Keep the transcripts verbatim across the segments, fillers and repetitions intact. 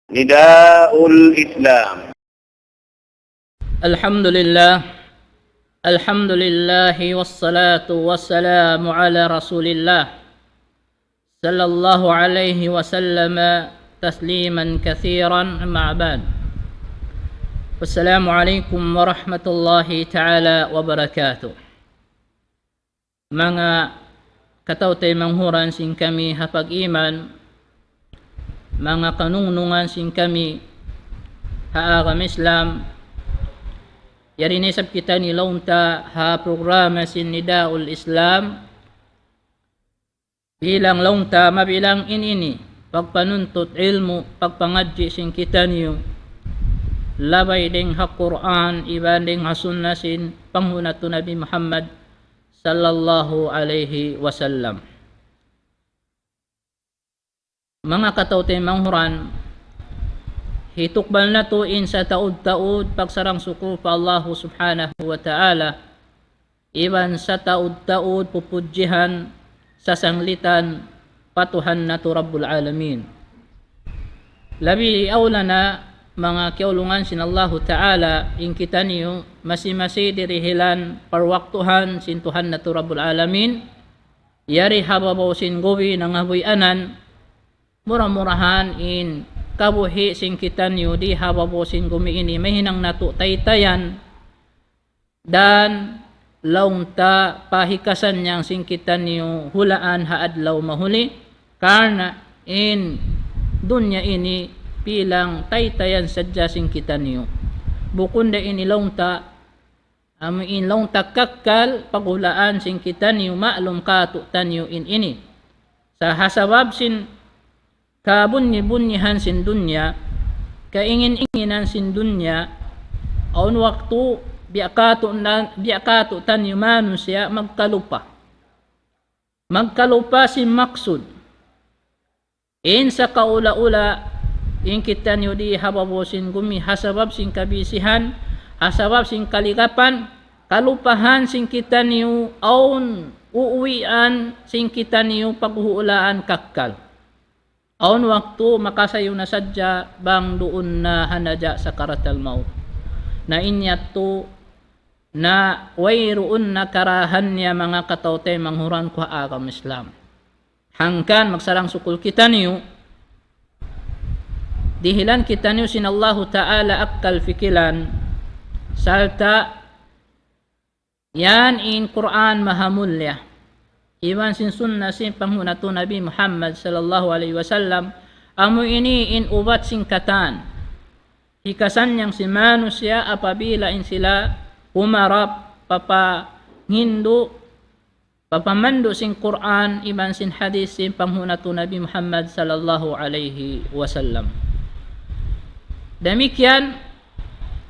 نداء الإسلام. الحمد لله. الحمد لله والصلاة والسلام على رسول الله صلى الله عليه وسلم تسليما كثيرا، أما بعد. السلام عليكم ورحمة الله تعالى وبركاته. Manga kataw-taymanghuran sin kami ha pag-iman, manga kanungnungan sin kami ha agama Islam, yari na isab kitaniyu laung ta ha programa sin Nidaul Islam, bilang laung ta mabilang in ini, pagpanuntut ilmu', pagpangadji' sin kitaniyu, labay dayng ha Qur'an, iban dayng ha sunna sin panghu' natu' Nabi Muhammad sallallahu alayhi wasallam. Manga kataw-taymanghuran, hitukbal natu' in sataud-taud pagsarang-sukul pa Allahu subhanahu wa ta'ala, iban sataud-taud pupudjihan, sasanglitan pa Tuhan natu' Rabbul Alamin. Labi awla na, manga kiyaulungan sin Allahu ta'ala, in kitaniyu masi-masi dirihilan parwaktuhan sin Tuhan natu' Rabbul Alamin, yari ha babaw sin gubi nangabuy anan, mura-murahan in kabuhi' sin kitaniyu di ha babaw sin gubi ini mahinang natu' taytayan, dan laung ta pahikasan yan sin kitaniyu hulaan ha adlaw mahuli, karna' in dunya ini bilang taytayan sadja sin kitaniyu. Bukun da ini laung ta, amu in laung ta kakkal paghulaan sin kitaniyu, ma'lum kātu'niyu in ini. Sa' ha sabab sin kabunyi-bunyihan sin dunya, kaingin-inginan sin dunya, awn waktu biya' kātu' na, biya' kātu'niyu manusiya' magkalupa. Magkalupa sin maksud. In sakaula-ula, in kitaniyu di ha babaw sin gubi, ha sabab sin kabisihan, ha sabab sin kaligapan, kalupahan sin kitaniyu, awn uuwian sin kitaniyu paghulaan kakkal. Awn waktu makasayu na sadja bang duun na ha naja' sakaratal maut. Na in yadtu na wayruun na karahan niya, manga kataw-taymanghuran ku ha agama Islam. Hangkan magsarang-sukul kitaniyu, dihilan kitaniyu sin Allahu ta'ala akkal pikilan, sarta' yan in Qur'an mahamulliya, iban sin sunna sin panghu' natu' Nabi Muhammad sallallahu alayhi wasallam, amu ini in ubat sin katan hikasan yan sin manusiya' apabila in sila humarap papanghindu', papamandu' sin Qur'an iban sin hadith sin panghu' natu' Nabi Muhammad sallallahu alayhi wasallam. Damikkiyan,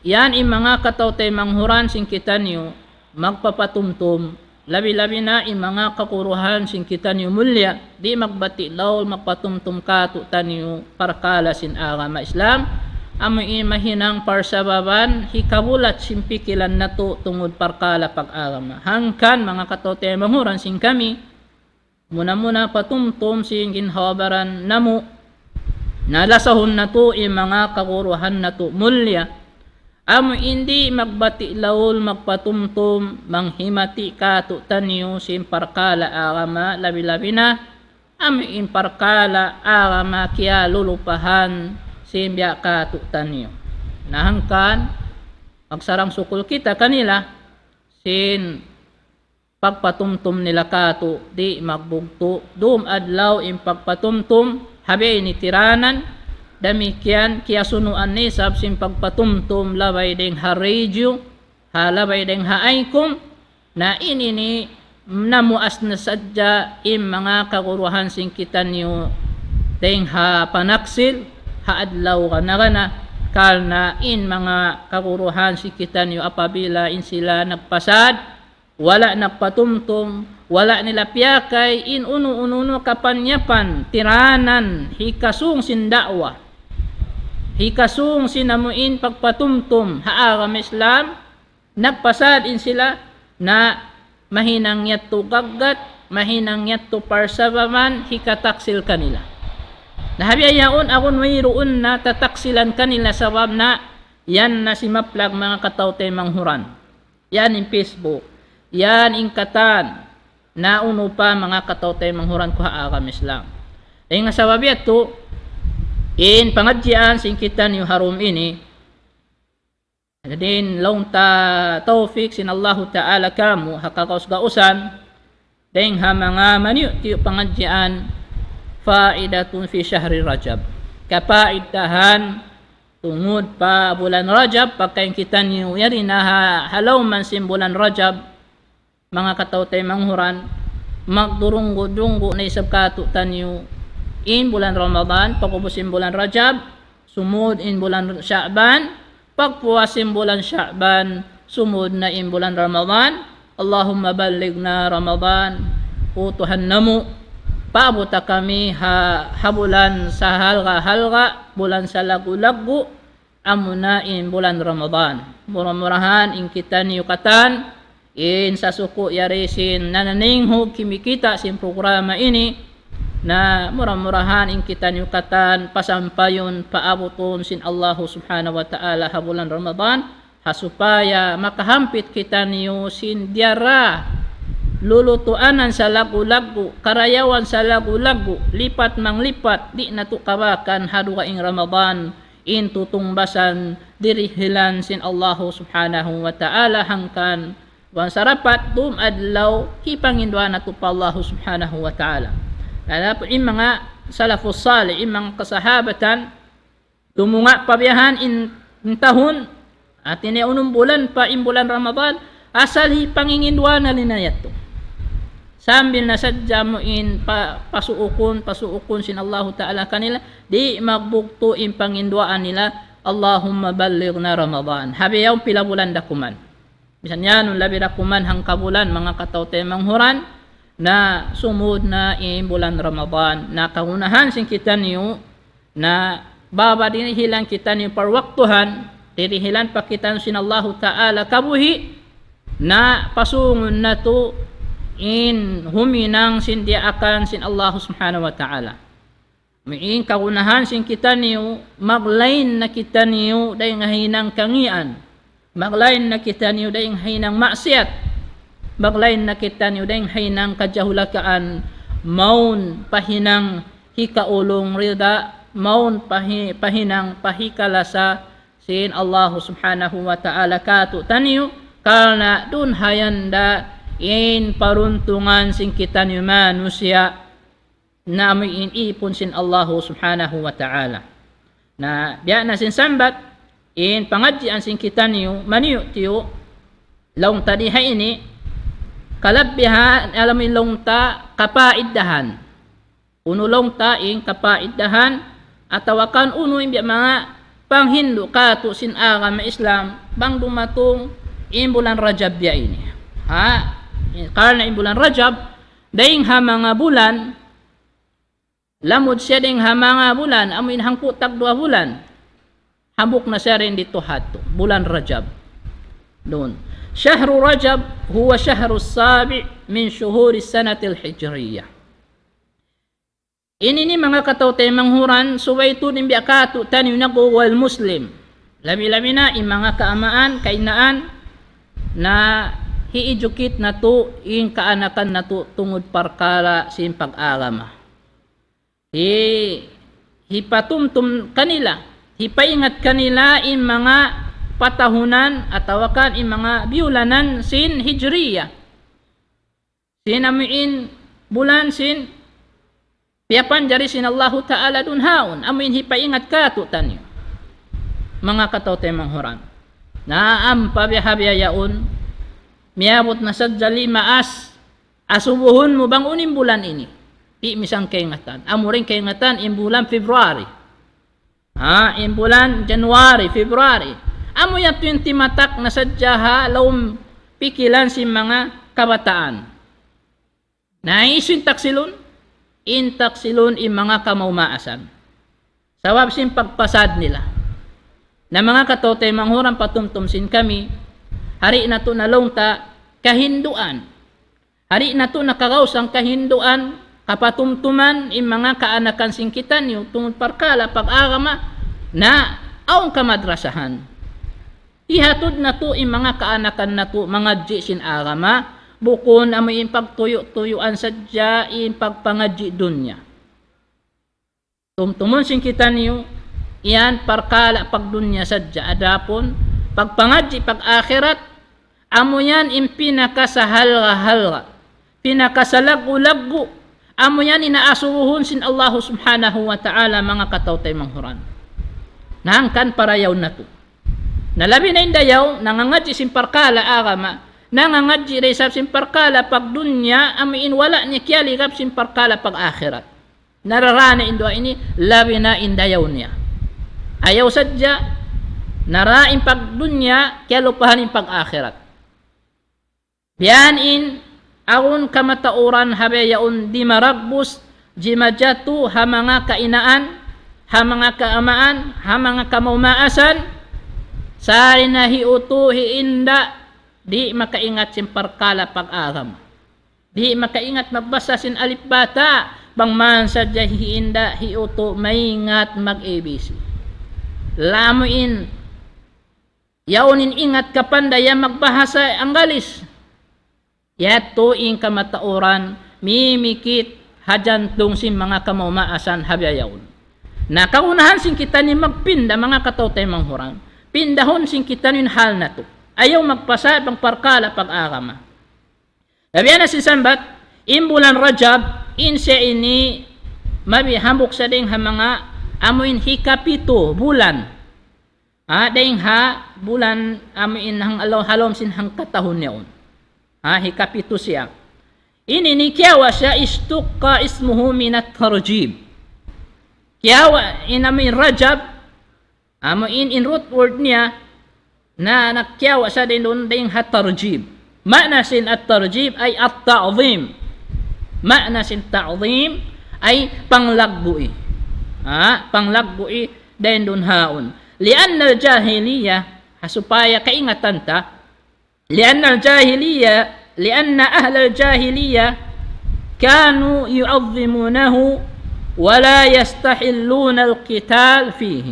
yan in manga kataw-taymanghuran sin kitaniyu magpapatumtum, labi-labi na in manga kaguruhan sin kitaniyu mulliya, di' magbati' laul magpatumtum kātu'niyu parkala' sin agama Islam, amu in mahinang parsababan hikabulat sin pikilan natu' tungud parkala' pag-agama. Hangkan manga kataw-taymanghuran sin kami, muna-muna patumtum sin ginhawa-baran namu', na lasahun natu' in manga kaguruhan natu' mulliya, amu in di' magbati' laul magpatumtum, manghimati kātu'niyu sin parkala' agama, labi-labi na amu in parkala' agama kiyalulupahan sin biya' kātu'niyu. Na hangkan magsarang-sukul kita kanila sin pagpatumtum nila kātu' di' magbugtu'. Dum adlaw in pagpatumtum ha biya' ini tiranan, damikkiyan kiyasunuan na isab sin pagpatumtum labay dayng ha radio, ha labay dayng ha aykum. Na in ini namuas na sadja in manga kaguruhan sin kitaniyu dayng ha panaksil ha adlaw gana-gana, karna' in manga kaguruhan sin kitaniyu apabila in sila nagpasad, wala' nagpatumtum, wala' nila piyakay in unu-unu kapanyapan, tiranan, hikasūng sin da'wa, hikasūng sin amu in pagpatumtum ha agama Islam, nagpasad in sila, na mahinang yadtu gaggat, mahinang yadtu parsababan hikataksil kanila. Na ha bihaun, awn wayruun na tataksilan kanila sabab na yan na simaplag manga kataw-taymanghuran. Yan in Facebook. Yan in katan. Na unu pa manga kataw-taymanghuran ku ha agama Islam. Dayn ha sabab yadtu, in pangadjian sin kitaniyu ha dum ini, dayn laung ta tawfik sin Allahu Ta'ala kamu, ha kagaus-gausan, dayn ha manga maniyu'-tiyu' pangadjian, فائدة في شهر رجب. Kapaidahan tungud pa bulan Rajab, pagka in kitaniyu yari na ha, ha lawm sin bulan Rajab, manga kataw-taymanghuran, magdurunggu-dunggu na isab kātu'niyu in bulan Ramadan, pag'ubus in bulan Rajab, sumūd in bulan Sha'ban, pagpuas in bulan Sha'ban, sumūd na in bulan Ramadan. اللهم بلغنا رمضان. O Tuhan namu', paabuta kami ha, ha bulan sahalga'-halga', bulan salaggu'-laggu', amuna in bulan Ramadan. Mura-murahan in kitaniyu katan, in sasuku' yari sin nananginghug kimikita' sin programa ini, na mura-murahan in kitaniyu katan pasampayun, paabutun sin Allahu Subhanahu wa Ta'ala ha bulan Ramadan, ha supaya makahampit kitaniyu sin diyara lulutuanan salaggu'-laggu', karayawan salaggu'-laggu', lipat-manglipat, di' natu' kabakan ha dugaing Ramadan, in tutungbasan dirihilan sin Allahu Subhanahu wa Ta'ala hangkan bang sarapat dum adlaw hipanginduan natu' pa Allahu Subhanahu wa Ta'ala. Adapun in manga salafus salih, in manga kasahabatan, tumunga' pa biya' ha yan in, in tahun, hati niya unum bulan pa in bulan Ramadan, asal hipanginginduan na nila yadtu. Sambil na sadja amu in pa, pasuukun, pasuukun sin Allahu Ta'ala kanila, di' magbugtu' in panginduan nila, اللهم بلغنا رمضان. Ha bihaun pila bulan da kuman. Misan yan, labi da kuman hangka bulan, manga kataw-taymanghuran, na sumūd na in bulan Ramadan. Na kagunahan sin kitaniyu, na bang dirihilan kitaniyu parwaktuhan, dirihilan pa kitaniyu sin Allahu Ta'ala kabuhi', na pasūngun natu' in huminang sin diyaakan sin Allahu Subhanahu wa Ta'ala. Amu in kagunahan sin kitaniyu, maglain na kitaniyu dayn ha hinang kangīan. Maglain na kitaniyu dayn ha hinang maksiyat. Maglain na kitaniyu dayn ha hinang kajahulakaan. Mawn pa hinang hikaulung rida, mawn pa hi-, pa hinang pa hikalasa sin Allahu Subhanahu wa Ta'ala kātu'niyu, karna' duun ha yan da in paruntungan sin kitaniyu manusiya', na amu in īpun sin Allahu Subhanahu wa Ta'ala. Na, biya' na sin sambat, in pangadjian sin kitaniyu, maniyu'-tiyu', laung ta di ha ini, kalabbihan, amu in laung ta kapaidahan. Unu laung ta in kapaidahan, atawa kan unu in biya' manga panghindu' kātu' sin agama Islam, bang dumatung in bulan Rajab biya' ini. Ha? Karna' in bulan Rajab, dayn ha manga bulan, lamud siya dayn ha manga bulan, amu in hangpu' tagduwa bulan. Hambuuk na siya dayn didtu ha yadtu, bulan Rajab. Duun. شهر رجب هو شهر السابع من شهور السنة الهجرية. Ini ini manga kataw-taymanghuran, subay tuud in biya' kātu'niyu nagguwal Muslim. Labi-labi na in manga kaamaan, kainaan, na hi-educate natu' in kaanakan natu' tungud parkala' sin pag-agama. Hi-, hipatumtum kanila, hipaingat kanila in manga patahunan atawa kan in manga biyulanan sin Hijriya. Sin amu in bulan sin piyapanjari sin Allahu Ta'ala duun ha yaun, amu in hipaingat kātu'niyu. Manga kataw-taymanghuran. Na ampa biya' ha biya' yaun, miyabut na sadja limaas, asubuhun mu bang unu in bulan ini. Di' misan kaingatan. Amu ra in kaingatan in bulan February. Ha, in bulan January, February. Amu yadtu in timatak na sadja ha lawm pikilan sin manga kabataan. Na hisiyu in taksilun? In taksilun in manga kamaas-maasan. Sabab sin pagpasad nila. Na manga kataw-taymanghuran, patumtum sin kami, ha di' natu' na laung ta kahinduan. Ha di' natu' na kagausan kahinduan, kapatumtuman in manga kaanakan sin kitaniyu tungud parkala' pag-agama, na awn kamadrasahan. Ihatud natu' in manga kaanakan natu' mangadji' sin agama, bukun amu in pagtuyu'-tuyuan sadja in pagpangadji' dunya. Tumtumun sin kitaniyu, yan parkala' pagdunya sadja. Adapun pagpangadji' pag-akhirat, amu yan in pinakasahalga'-halga', pinakasalaggu'-laggu', amu yan in asubuhun sin Allahu Subhanahu wa Ta'ala, manga kataw-taymanghuran. Na hangkan parayaw natu'. Na labi na in dayaw, nangangadji' sin parkala' agama, nangangadji' da isab sin parkala' pagdunya, amu in wala' niya kiyaligap sin parkala' pag-akhirat. Nararana in duwa ini, labi na in dayaw niya. Ayaw sadja, nara in pagdunya, kiyalupahan in pag-akhirat. Biya' ha yan in awn kamatauran ha bihaun di' maragbus, di' majatu ha manga kainaan, ha manga kaamaan, ha manga kamaumaasan, sari na hi utu' hi inda', di' makaingat sin parkala' pag-agama. Di' makaingat magbasa sin alipbata, bang man sadja hi inda', hi utu' maingat mag-A B C. Lamu in yaun in ingat kapandayan magbahasa Anggalis. Yadtu in kamatauran mimikit ha jantung sin manga kamaumaasan ha bihaun. Na kaunahan sin kitaniyu magpinda, manga kataw-taymanghuran. Pindahun sin kitaniyu in hal natu'. Ayaw magpasa' bang parkala' pag-agama. Labi na sin sambat, in bulan Rajab, in siya ini mabi hambuuk sa dayng ha manga amu in hikapitu bulan. Ha, dayng ha bulan amu in hang alaw-, ha lawm sin hangkatahun yaun. Ha, hikapitu siya. Ini ini kiyawa' siya, اشتق اسمه من الترجيب. Kiyawa' in amu in Rajab, amu in, in root word niya, na nagkiyawa' siya dayng duun dayng ha tarjib. Maana sin at-tarjib ay at-ta'zim. Maana sin ta'zim ay panglaggu'i. Ha, panglaggu'i dayng duun haun. لأن الجاهلية, ha supaya kaingatan ta, لأن الجاهلية، لأن أهل الجاهلية كانوا يعظمونه ولا يستحلون القتال فيه.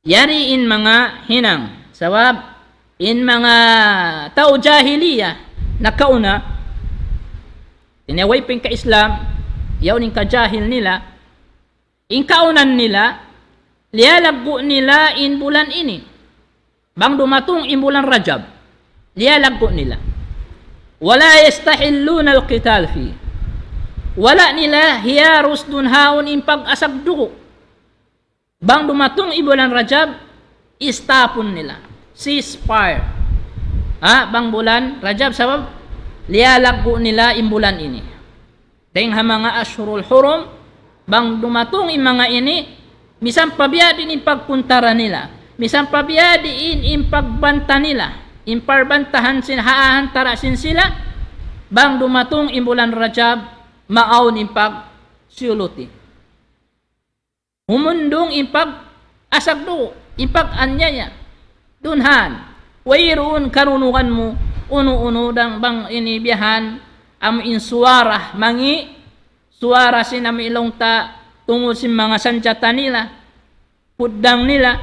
Yari in manga hinang, sabab in manga tau jahiliya nakauna, ini way pa in ka-Islam, yaun in kajahil nila, in kaunan nila, liyalaggu' nila in bulan ini. Bang dumatung in bulan Rajab, liyalaggu' nila. ولا يستحلون القتال فيه. Wala' nila hiyarus duun haun in pag-asag dugu'. Bang dumatung in bulan Rajab, istapun nila. Ceasefire. Ha, bang bulan Rajab, sabab liyalaggu' nila in bulan ini. Dayng ha manga ashhurul hurum, bang dumatung in manga ini, misan pa biya' diin in pagkuntara nila, misan pa biya' diin in pagbanta nila, in parbantahan sin ha antara' sin sila, bang dumatung in bulan Rajab, maawn in pagsiyuluti. Humundung in pag-asag dugu', in pag-anyaya. Duun han, wayruun karunugan mu, unu-unu dang bang ini biya' han, amu in suwara mangi', suwara sin amu in laung ta tungud sin manga sanjata nila, puddang nila,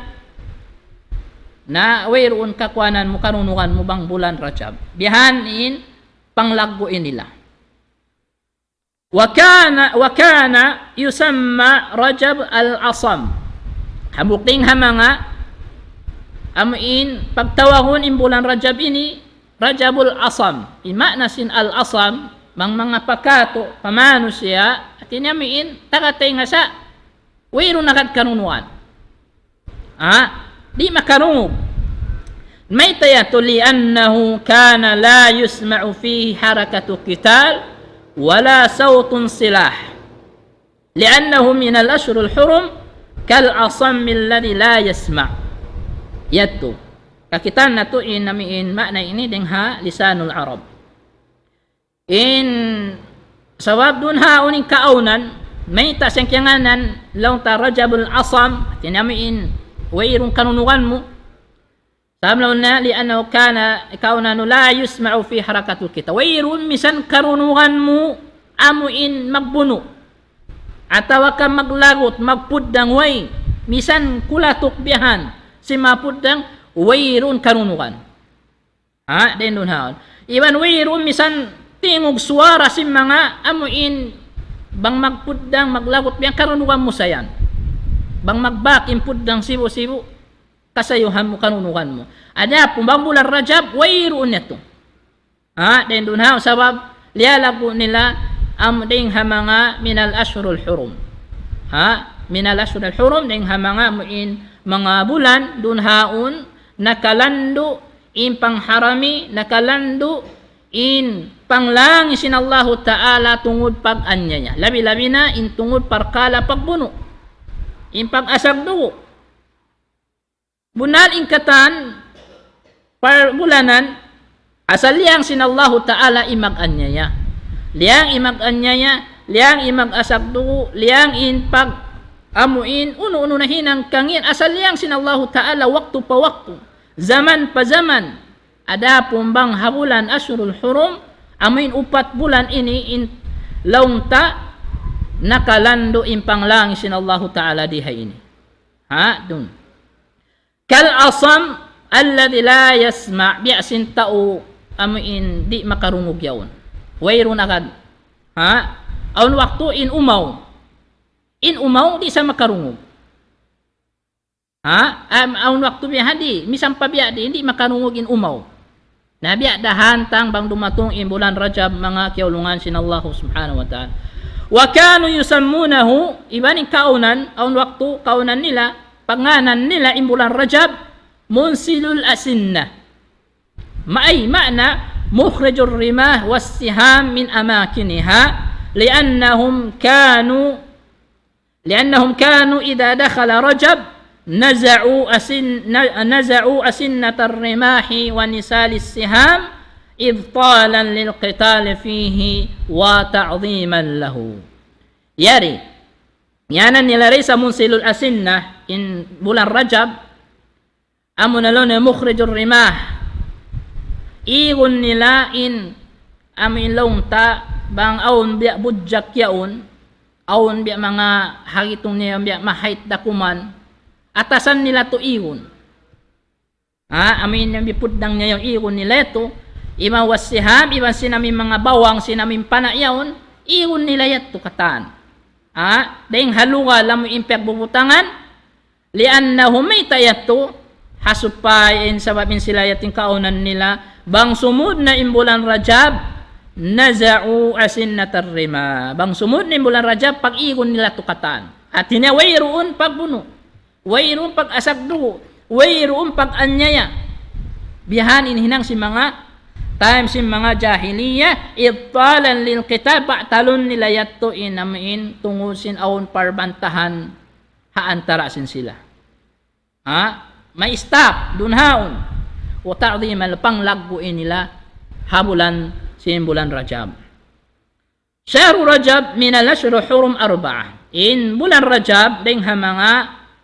na wayruun kakuanan mu, karunugan mu bang bulan Rajab. Biya' han in panglaggu' nila. وكان، وكان يسمى رجب الأصم. Hambuuk dayng ha manga amu in pagtawagun in bulan Rajab ini, Rajabul Asam. In maana sin al-asam, bang manga pakatu', pa manusiya', hati niya amu in taga taynga sa, wayruun agad karunugan. Ha? Di' makarungug. Mayta' yadtu? لأنه كان لا يسمع فيه حركة قتال ولا صوت سلاح. لأنه من الأشهر الحرم كالأصم الذي لا يسمع. Yadtu. Kakitaan natu' in amu in maana ini dayng ha lisanul Arab. In sabab duun haun in kaawnan, mayta' siya kiyangānan laung ta Rajabul Asam, hati niya amu in wayruun karunugan mu. Sabab laung niya, لأنه كان, kaawnan لا يسمع فيه حركة القتال. Wayruun misan karunugan mu amu in magbunu', atawa ka maglagut, magpuddang way, misan kulatuk biya' yan, sin manga puddang, wayruun karunugan. Ha, dayn duun haun. Iban wayruun misan tingug suwara sin manga amu in bang magpuddang, maglagut, biya' yan karunugan mu sa yan. Bang magbak in puddang sibu'-sibu', kasayuhan mu, karunugan mu. Adapun bang bulan Rajab, wayruun yadtu. Ha, dayn duun haun sabab liyalaggu' nila amu dayn ha manga minal ashhurul hurum. Ha, minal ashhurul hurum, dayn ha manga amu in manga bulan, duun haun nakalandu' in pangharami, nakalandu' in panglangi sin Allahu Ta'ala tungud pag-anyaya. Labi-labi na in tungud parkala' pagbunu'. In pag-asag dugu'. Bunnal in katan parbulanan, asal liyang sin Allahu Ta'ala in mag-anyaya. Liyang in mag-anyaya, liyang in mag-asag dugu', liyang in pag-amuin, unu-unu na hinang kangin, asal liyang sin Allahu Ta'ala waktu pa waktu, zaman pa zaman. Adapun bang ha bulan Ashhurul Hurum, amuin upat bulan ini in laung ta nakalandu' in panglangi sin Allahu Ta'ala di ha ini. Ha? Duun. كالأصم الذي لا يسمع, biya' sin tau amuin di' makarungug yaun. Wayruun agad. Ha? Awn waktu in umaw. In umaw di' sa makarungug. Ha? Am-, awn waktu biya' ha di', misan pa biya' di', di' makarungug in umaw. Na biya' da hantang bang dumatung in bulan Rajab, manga kiyaulungan sin Allahu Subhanahu wa Ta'ala. وكانوا يسمونه, iban in kaunan, awn waktu kaunan nila, pagngānan nila in bulan Rajab, منزل الأسنة. Ma-, ay, ma'na, مخرج الرماح والسهام من أماكنها، لأنهم كانوا لأنهم كانوا إذا دخل رجب نزعوا أسن-، ن-، نزعوا أسنة الرماح ونسال السهام إبطالا للقتال فيه وتعظيما له. Yari, ngānan nila ri sa munsilul asinna, in bulan Rajab, amuna laung niya mukhrijur rimah. Igun nila in, amu in laung ta, bang awn biya' budjak yaun, awn biya' manga hagitung niya biya' mahait dakuman, atasan nila tu igun. Ha, amu in bipuddang niya yaun, igun nila yadtu, iban was siham, iban sin amu in manga bawang, sin amu in pana' yaun, igun nila yadtu katan. Ha, dayng ha lugal amu in piyagbubutangan, لأنهم, mayta' yadtu, ha supaya in sabab in sila yadtu in kaunan nila, bang sumud na in bulan Rajab, نزعوا أسنة الرماح. Bang sumud na in bulan Rajab, pag-igun nila tu katan. Hati niya wayruun pagbunu', wayruun pag-asag dugu', wayruun pag-anyaya. Bihan in hinang sin manga, time sin manga jahiliya, إبطالا للقتال, batalun nila yadtu in amu in tungud sin awn parbantahan ha antara' sin sila. Ha? May stop, dunhaun. وتعظيما, panglaggu' nila ha bulan, sin bulan Rajab. شهر رجب من الأشهر الحرم أربعة. In bulan Rajab, dayng ha manga,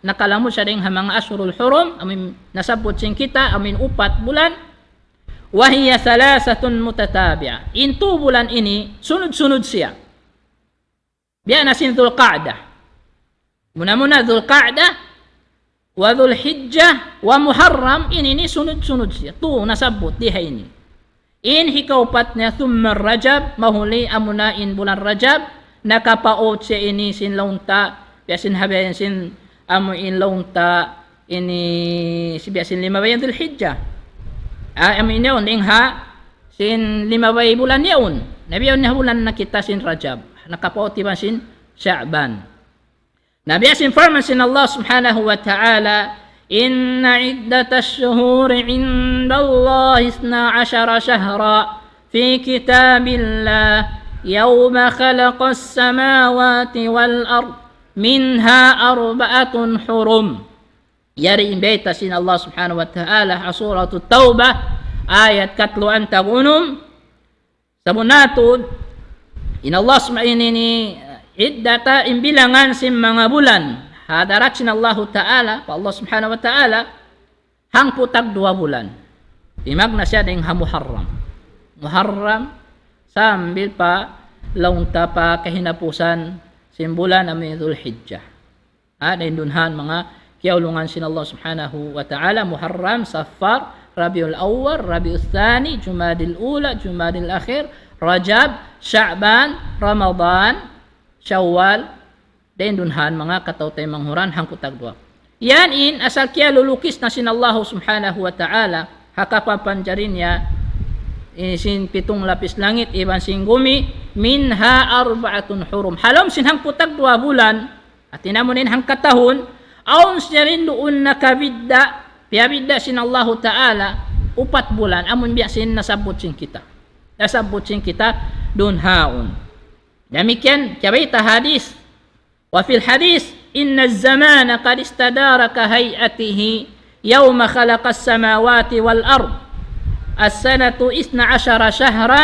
nakalamud siya dayng ha manga ashhurul hurum, amu in nasabbut sin kita, amu in upat bulan. وهي ثلاثة متتابعة. In tū bulan ini, sunud-sunud siya. Biya' na sin Dhul Qa'dah. Muna-muna Dhul Qa'dah, wa Dhul Hijjah, wa Muharram, ini, ini sunud-sunud siya. Tū nasabbut di ha ini. In hikaupat niya, ثم رجب, mahuli amuna in bulan Rajab, nakapaut siya ini sin laung ta, biya' sin habiyan sin amu in laung ta, ini si biya' sin limabay Dhul Hijjah. Ah, amu in yaun, dayng ha, sin limabay bulan yaun. Na biya' yaun na bulan na kita sin Rajab. Nakapaut iban sin Sha'ban. Na biya' sin parman sin Allah Subhanahu wa Ta'ala, إن عدة الشهور عند الله اثنا عشر شهرا في كتاب الله يوم خلق السماوات والأرض منها أربعة حرم. Yari in bayta' sin Allah Subhanahu wa Ta'ala ha Suratut Tawbah, ayat katluan tag unum. Sabunnal tuud, in Allah Subhanahu ini, ini, iddata, in bilangan sin manga bulan ha hadarat sin Allahu Ta'ala, pa Allah Subhanahu wa Ta'ala, hangpu' tag duwa bulan. Timagna' siya dayng ha Muharram. Muharram, sambil pa laung ta pa kahinapusan sin bulan amu in Dhul Hijjah. Ha, dayn duun ha manga kiyaulungan sin Allah Subhanahu wa Ta'ala, Muharram, Safar, Rabiul Awwal, Rabiul Thani, Jumadil Ula, Jumadil Akhir, Rajab, Sha'ban, Ramadan, Shawwal, dayn duun ha manga kataw-taymanghuran hangpu' tagduwa. Yan in asal kiyalulukis na sin Allah Subhanahu wa Ta'ala, ha kapapanjari niya, in sin pitung lapis langit iban sin gumi, minha arba'atun hurum. Ha lawm sin hangpu' tagduwa bulan, hati niya amu in hangkatahun, awn siya duun nakabidda', piyabidda' sin Allahu Ta'ala, upat bulan, amu in biya' sin nasabbut sin kita. Nasabbut sin kita duun haun. Damikkiyan, kiyabayta' hadis. وفي الحديث إن الزمان قد استدار كهيئته يوم خلق السماوات والأرض. السنة اثنا عشر شهرا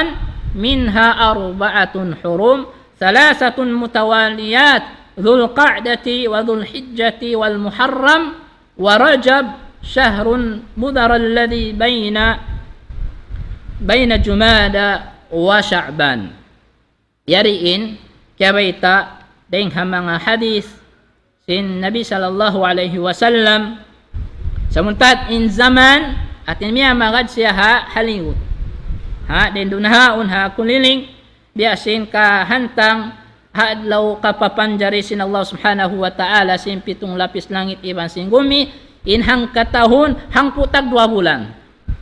منها أربعة حرم ثلاثة متواليات ذو القعدة وذو الحجة والمحرم ورجب شهر مضر الذي بين بين جمادى وشعبان. Yari in kiyabayta' dayn ha manga hadis sin Nabi sallallahu alayhi wasallam. Samuntat in zaman, hati niya magad siya ha haliut. Ha, dayn duun haun ha kuliling, biya' sin kahantang ha adlaw kapapanjari sin Allah Subhanahu wa Ta'ala sin pitung lapis langit iban sin gumi, in hangkatahun hangpu' tagduwa bulan.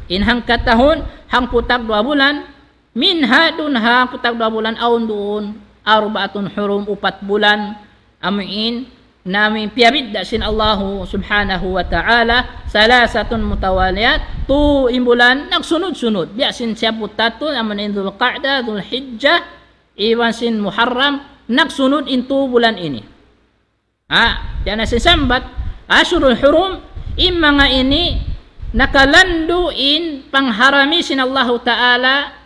In hangkatahun hangpu' tagduwa bulan, minha duun ha hangpu' tagduwa bulan awn duun, arba'atun hurum, upat bulan, amu in, na amu in piyabidda' sin Allahu Subhanahu wa Ta'ala, ثلاثة متواليات, tū in bulan nagsunud-sunud. Biya' sin siyabbut ta tuud, amu in Dhul Qa'dah, Dhul Hijjah, iban sin Muharram, nagsunud in tū bulan ini. Ha, yan na sin sambat, Ashhurul Hurum, in manga ini nakalandu' in pangharami sin Allahu Ta'ala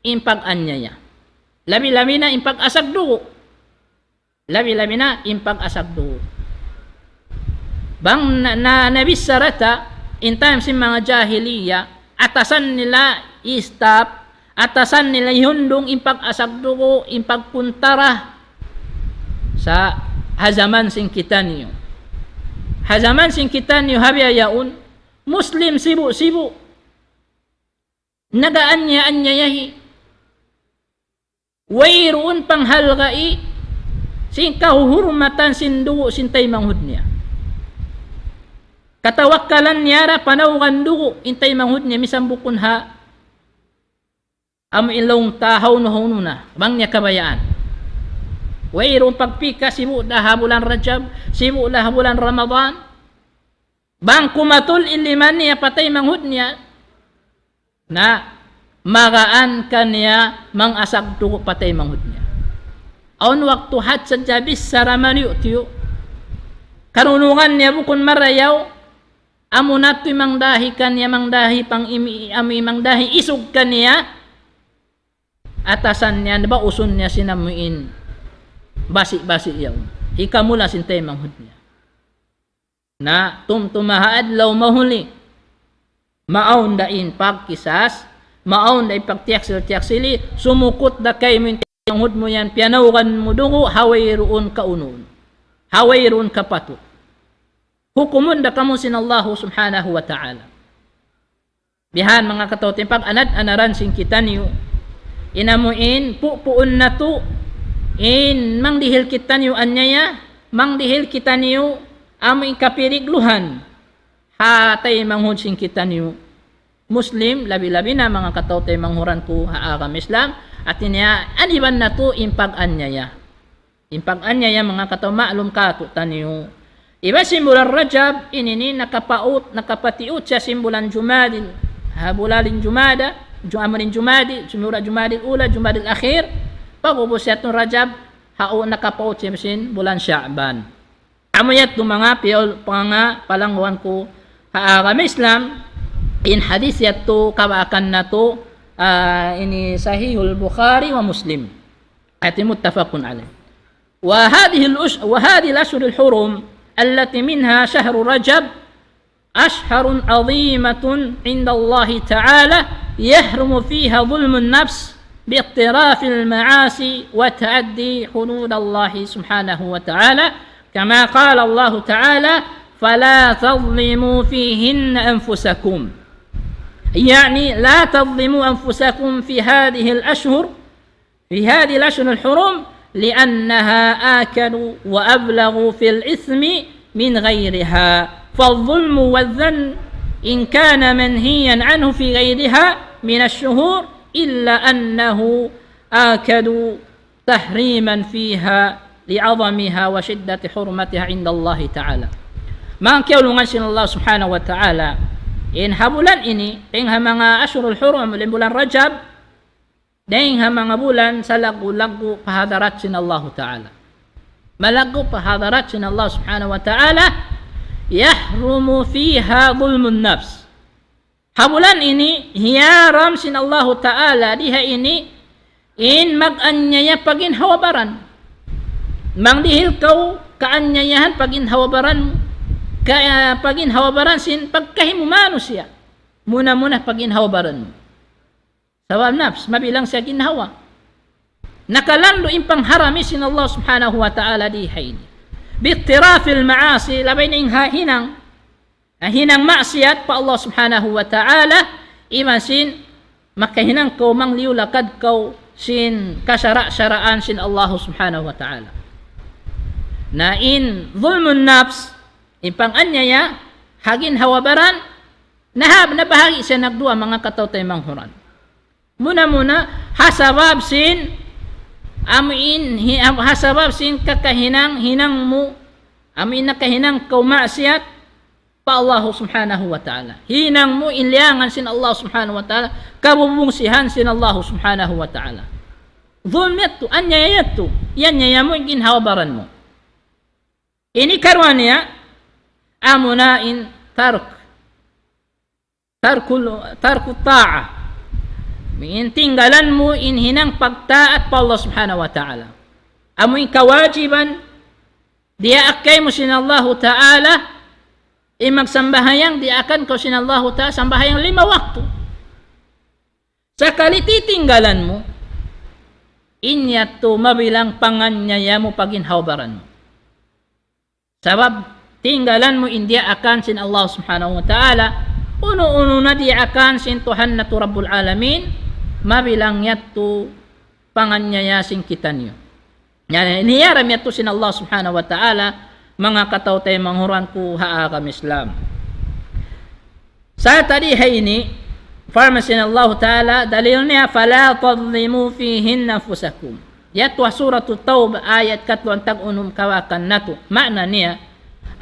in pag-anyaya. Labi-labi na in pag-asag dugu'. Labi-labi na in pag-asag dugu'. Bang na, na, nabichara ta, in time sin manga jahiliya, atasan nila i-stop, atasan nila ihundung in pag-asag dugu', in pagkuntara sa ha jaman sin kitaniyu. Ha jaman sin kitaniyu ha bihaun, Muslim sibu'-sibu'. Nag-aanyaya-anyayahi. Wayruun panghalgai' sin kahuhurmatan sin dugu' sin taymanghud niya. Katawakkalan niya ra panawgan dugu' in taymanghud niya misan bukun ha amu in laung ta hawnu-hawnu na, bang niya kabayaan. Wayruun pagpika sibu' da ha bulan Rajab, sibu' da ha bulan Ramadan. Bang kumatul in lima niya pa taymanghud niya, na magaan kaniya mang-asag dugu' pa taymanghud niya. Awn waktu hat sadja bichara maniyu'-tiyu'. Karungugan niya bukun marayaw, amu na tuud mangdahi kaniya, mangdahi pang-imi-, amu mangdahi isug kaniya, atasan niya, bausun niya sin amu in basi'-basi' yaun. Hikamula sin taymanghud niya. Na tumtuma ha adlaw mahuli, maawn da in pagkisas, maawn da in pagtiyaksil-tiyaksili, sumukut da kaymu in taymanghud mu yan, piyanawgan mu dugu', ha wayruun kaunun, ha wayruun kapatut. Hukumun da kamu sin Allahu Subhanahu wa Ta'ala. Bihan manga kataw-taymanghuran, pag-anad-anaran sin kitaniyu. In amu in, pupuun natu', in mangdihil kitaniyu anyaya, mangdihil kitaniyu amu in kapirigluhan ha taymanghud sin kitaniyu Muslim, labi-labi na manga kataw-taymanghuran ku ha agama Islam, hati niya, aniban natu' in pag-anyaya. In pag-anyaya manga kataw-, ma'lum kātu'niyu. Iban sin bulan Rajab, ini ini nakapaut, nakapatiut siya sin bulan Jumadil, ha, bulan Jumada, Ju-, amu in Jumadi, sumura Jumadil Ula, Jumadil Akhir, pag'ubus yadtu Rajab, ha, u-, nakapaut siya sin bulan Sha'ban. Amu yadtu manga piyaul-, manga palangguan ku ha agama Islam, in hadith yadtu kabaakan natu', ah, ini Sahihul Bukhari wa Muslim. Hati muttafaqun alayh. وهذه الأش-، وهذه الأشهر الحرم التي منها شهر رجب أشهر عظيمة عند الله تعالى يحرم فيها ظلم النفس باقتراف المعاصي وتعدي حدود الله سبحانه وتعالى، كما قال الله تعالى: فلا تظلموا فيهن أنفسكم. يعني لا تظلموا أنفسكم في هذه الأشهر، في هذه الأشهر الحرم، لأنها آكد وأبلغ في الإثم من غيرها. فالظلم والظن إن كان منهيا عنه في غيرها من الشهور، إلا أنه آكد تحريما فيها لعظمها وشدة حرمتها عند الله تعالى. Manga kiyaulungan sin Allah Subhanahu wa Ta'ala, in ha bulan ini, dayn ha manga Ashhurul Hurum, in bulan Rajab, dayn ha manga bulan salaggu'-laggu' pa hadarat sin Allahu Ta'ala. Malaggu' pa hadarat sin Allah Subhanahu wa Ta'ala, يحرم فيها ظلم النفس. Ha bulan ini, hiyaram sin Allahu Ta'ala di ha ini, in mag-anyaya pa ginhawa-baran. Bang dihil kaw kaanyayahan pa ginhawa-baran, ka, pa ginhawa-baran sin pagkahi mu manusiya'. Muna-muna pa ginhawa-baran mu. Sabab nafs, mabilang siya ginhawa. Nakalandu' in pangharami sin Allah Subhanahu wa Ta'ala di ha ini. باقتراف المعاصي, labay na in ha hinang, ha hinang maksiyat pa Allah Subhanahu wa Ta'ala, iban sin makahinang kaw mangliyulakad kaw sin kasara'-saraan sin Allah Subhanahu wa Ta'ala. Na in ظلم النفس, in panganyaya ha ginhawa-baran, nahab, nabahagi' siya nagduwa, manga kataw-taymanghuran. Muna-muna, ha sabab sin, amu in, hi-, ha sabab sin kakahinang, hinang mu, amu in nakahinang kaw maksiyat pa Allah Subhanahu wa Ta'ala. Hinang mu in liyangan sin Allah Subhanahu wa Ta'ala, kabubungsihan sin Allah Subhanahu wa Ta'ala. Zulm yadtu, anyaya yadtu, iyanyaya mu in ginhawa-baran mu. Ini karuwa niya, amuna in tark. Tarkul, tarkut ta'ah. In tinggalan mu in hinang pagtaat pa Allah Subhanahu wa Ta'ala. Amu in kawajiban, diyaak kaymu sin Allahu Ta'ala, in magsambahayang, diyaakan kaw sin Allahu Ta'ala, sambahayang lima waktu. Sakali titinggalan mu, in yadtu mabilang panganyaya mu pa ginhawa-baran mu. Sabab tinggalan mu in diyaakan sin Allah Subhanahu wa Ta'ala, unu-unu na diyaakan sin Tuhan natu' Rabbul Alamin, mabilang yadtu panganyaya sin kitaniyu. Yan, hiyaram yadtu sin Allah Subhanahu wa Ta'ala, manga kataw-taymanghuran ku ha agama Islam. Sa' tadi ha ini, parman sin Allah Ta'ala, dalil niya, فلا تظلموا فيهن أنفسكم. Yadtu ha Suratut Tawbah, ayat katluan tag-unum kawakan natu'. Maana niya,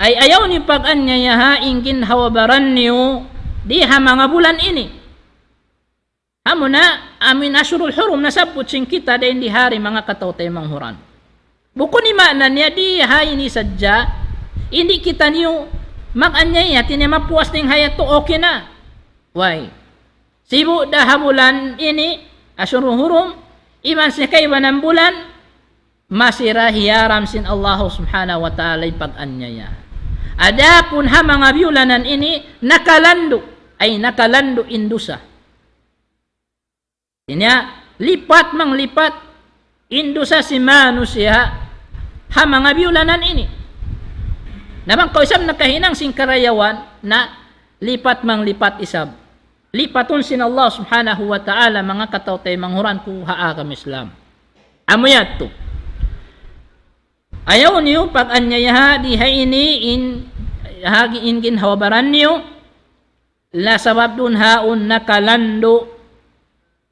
ay ayaw niyu pag-anyayaha in ginhawa-baran niyu di ha manga bulan ini. Amuna, amu in Ashhurul Hurum nasabbut sin kita dayn di ha yari, manga kataw-taymanghuran. Bukun in maana niya di ha ini sadja, in di' kitaniyu mag-anyaya, hati niya mapuas dayn ha yadtu, okay na. Way. Sibu' da ha bulan ini, Ashhurul Hurum, iban sin kaibanan bulan, masi da hiyaram sin Allah Subhanahu wa Ta'ala in pag-anyaya. Adapun ha manga biyulanan ini, nakalandu', ay nakalandu' in dusa. Ini, lipat manglipat in dusa sin manusiya' ha manga biyulanan ini. Na bang kaw isab nakahinang sin karayawan, na lipat manglipat isab. Lipatun sin Allah Subhanahu wa Ta'ala, manga kataw-taymanghuran ku ha agama Islam. Amu yadtu. Ayaw niyu pag-anyayaha di ha ini in, ha gi-, in ginhawa-baran niyu, la sabab duun ha yaun nakalandu'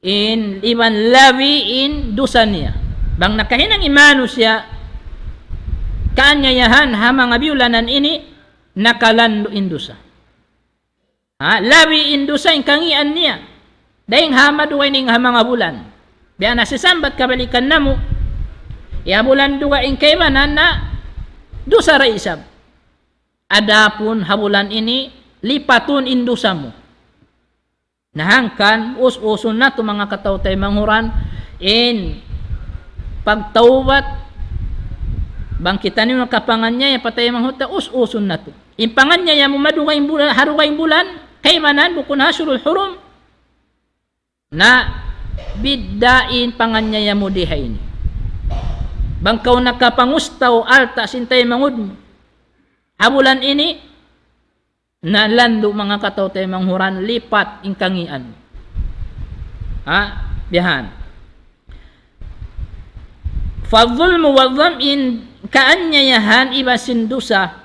in iban labi in dusa niya. Bang nakahinang in manusiya' kaanyayahan ha manga biyulanan ini, nakalandu' in dusa. Ha, labi in dusa in kangīan niya. Dayn ha madugaing ha manga bulan. Biya' na sin sambat kabalikan namu'. Ya bulan dugaing kaibanan na dusa da isab. Adapun ha bulan ini, lipatun in dusa mu. Na hangkan, us-usun natu' manga kataw-taymanghuran, in pagtawbat, bang kitaniyu nakapanganyaya pa taymanghud ta, us-usun natu'. In panganyaya mu madugaing bulan, ha dugaing bulan, kaibanan bukun ha Ashhurul Hurum. Na, bidda' in panganyaya mu di ha ini. Bang kaw nakapangustaw alta' sin taymanghud mu ha bulan ini, na landu' manga kataw-taymanghuran lipat in kangīan. Ha? Biya' yan. فالظلم والظلم, in kaanyayahan iban sin dusa.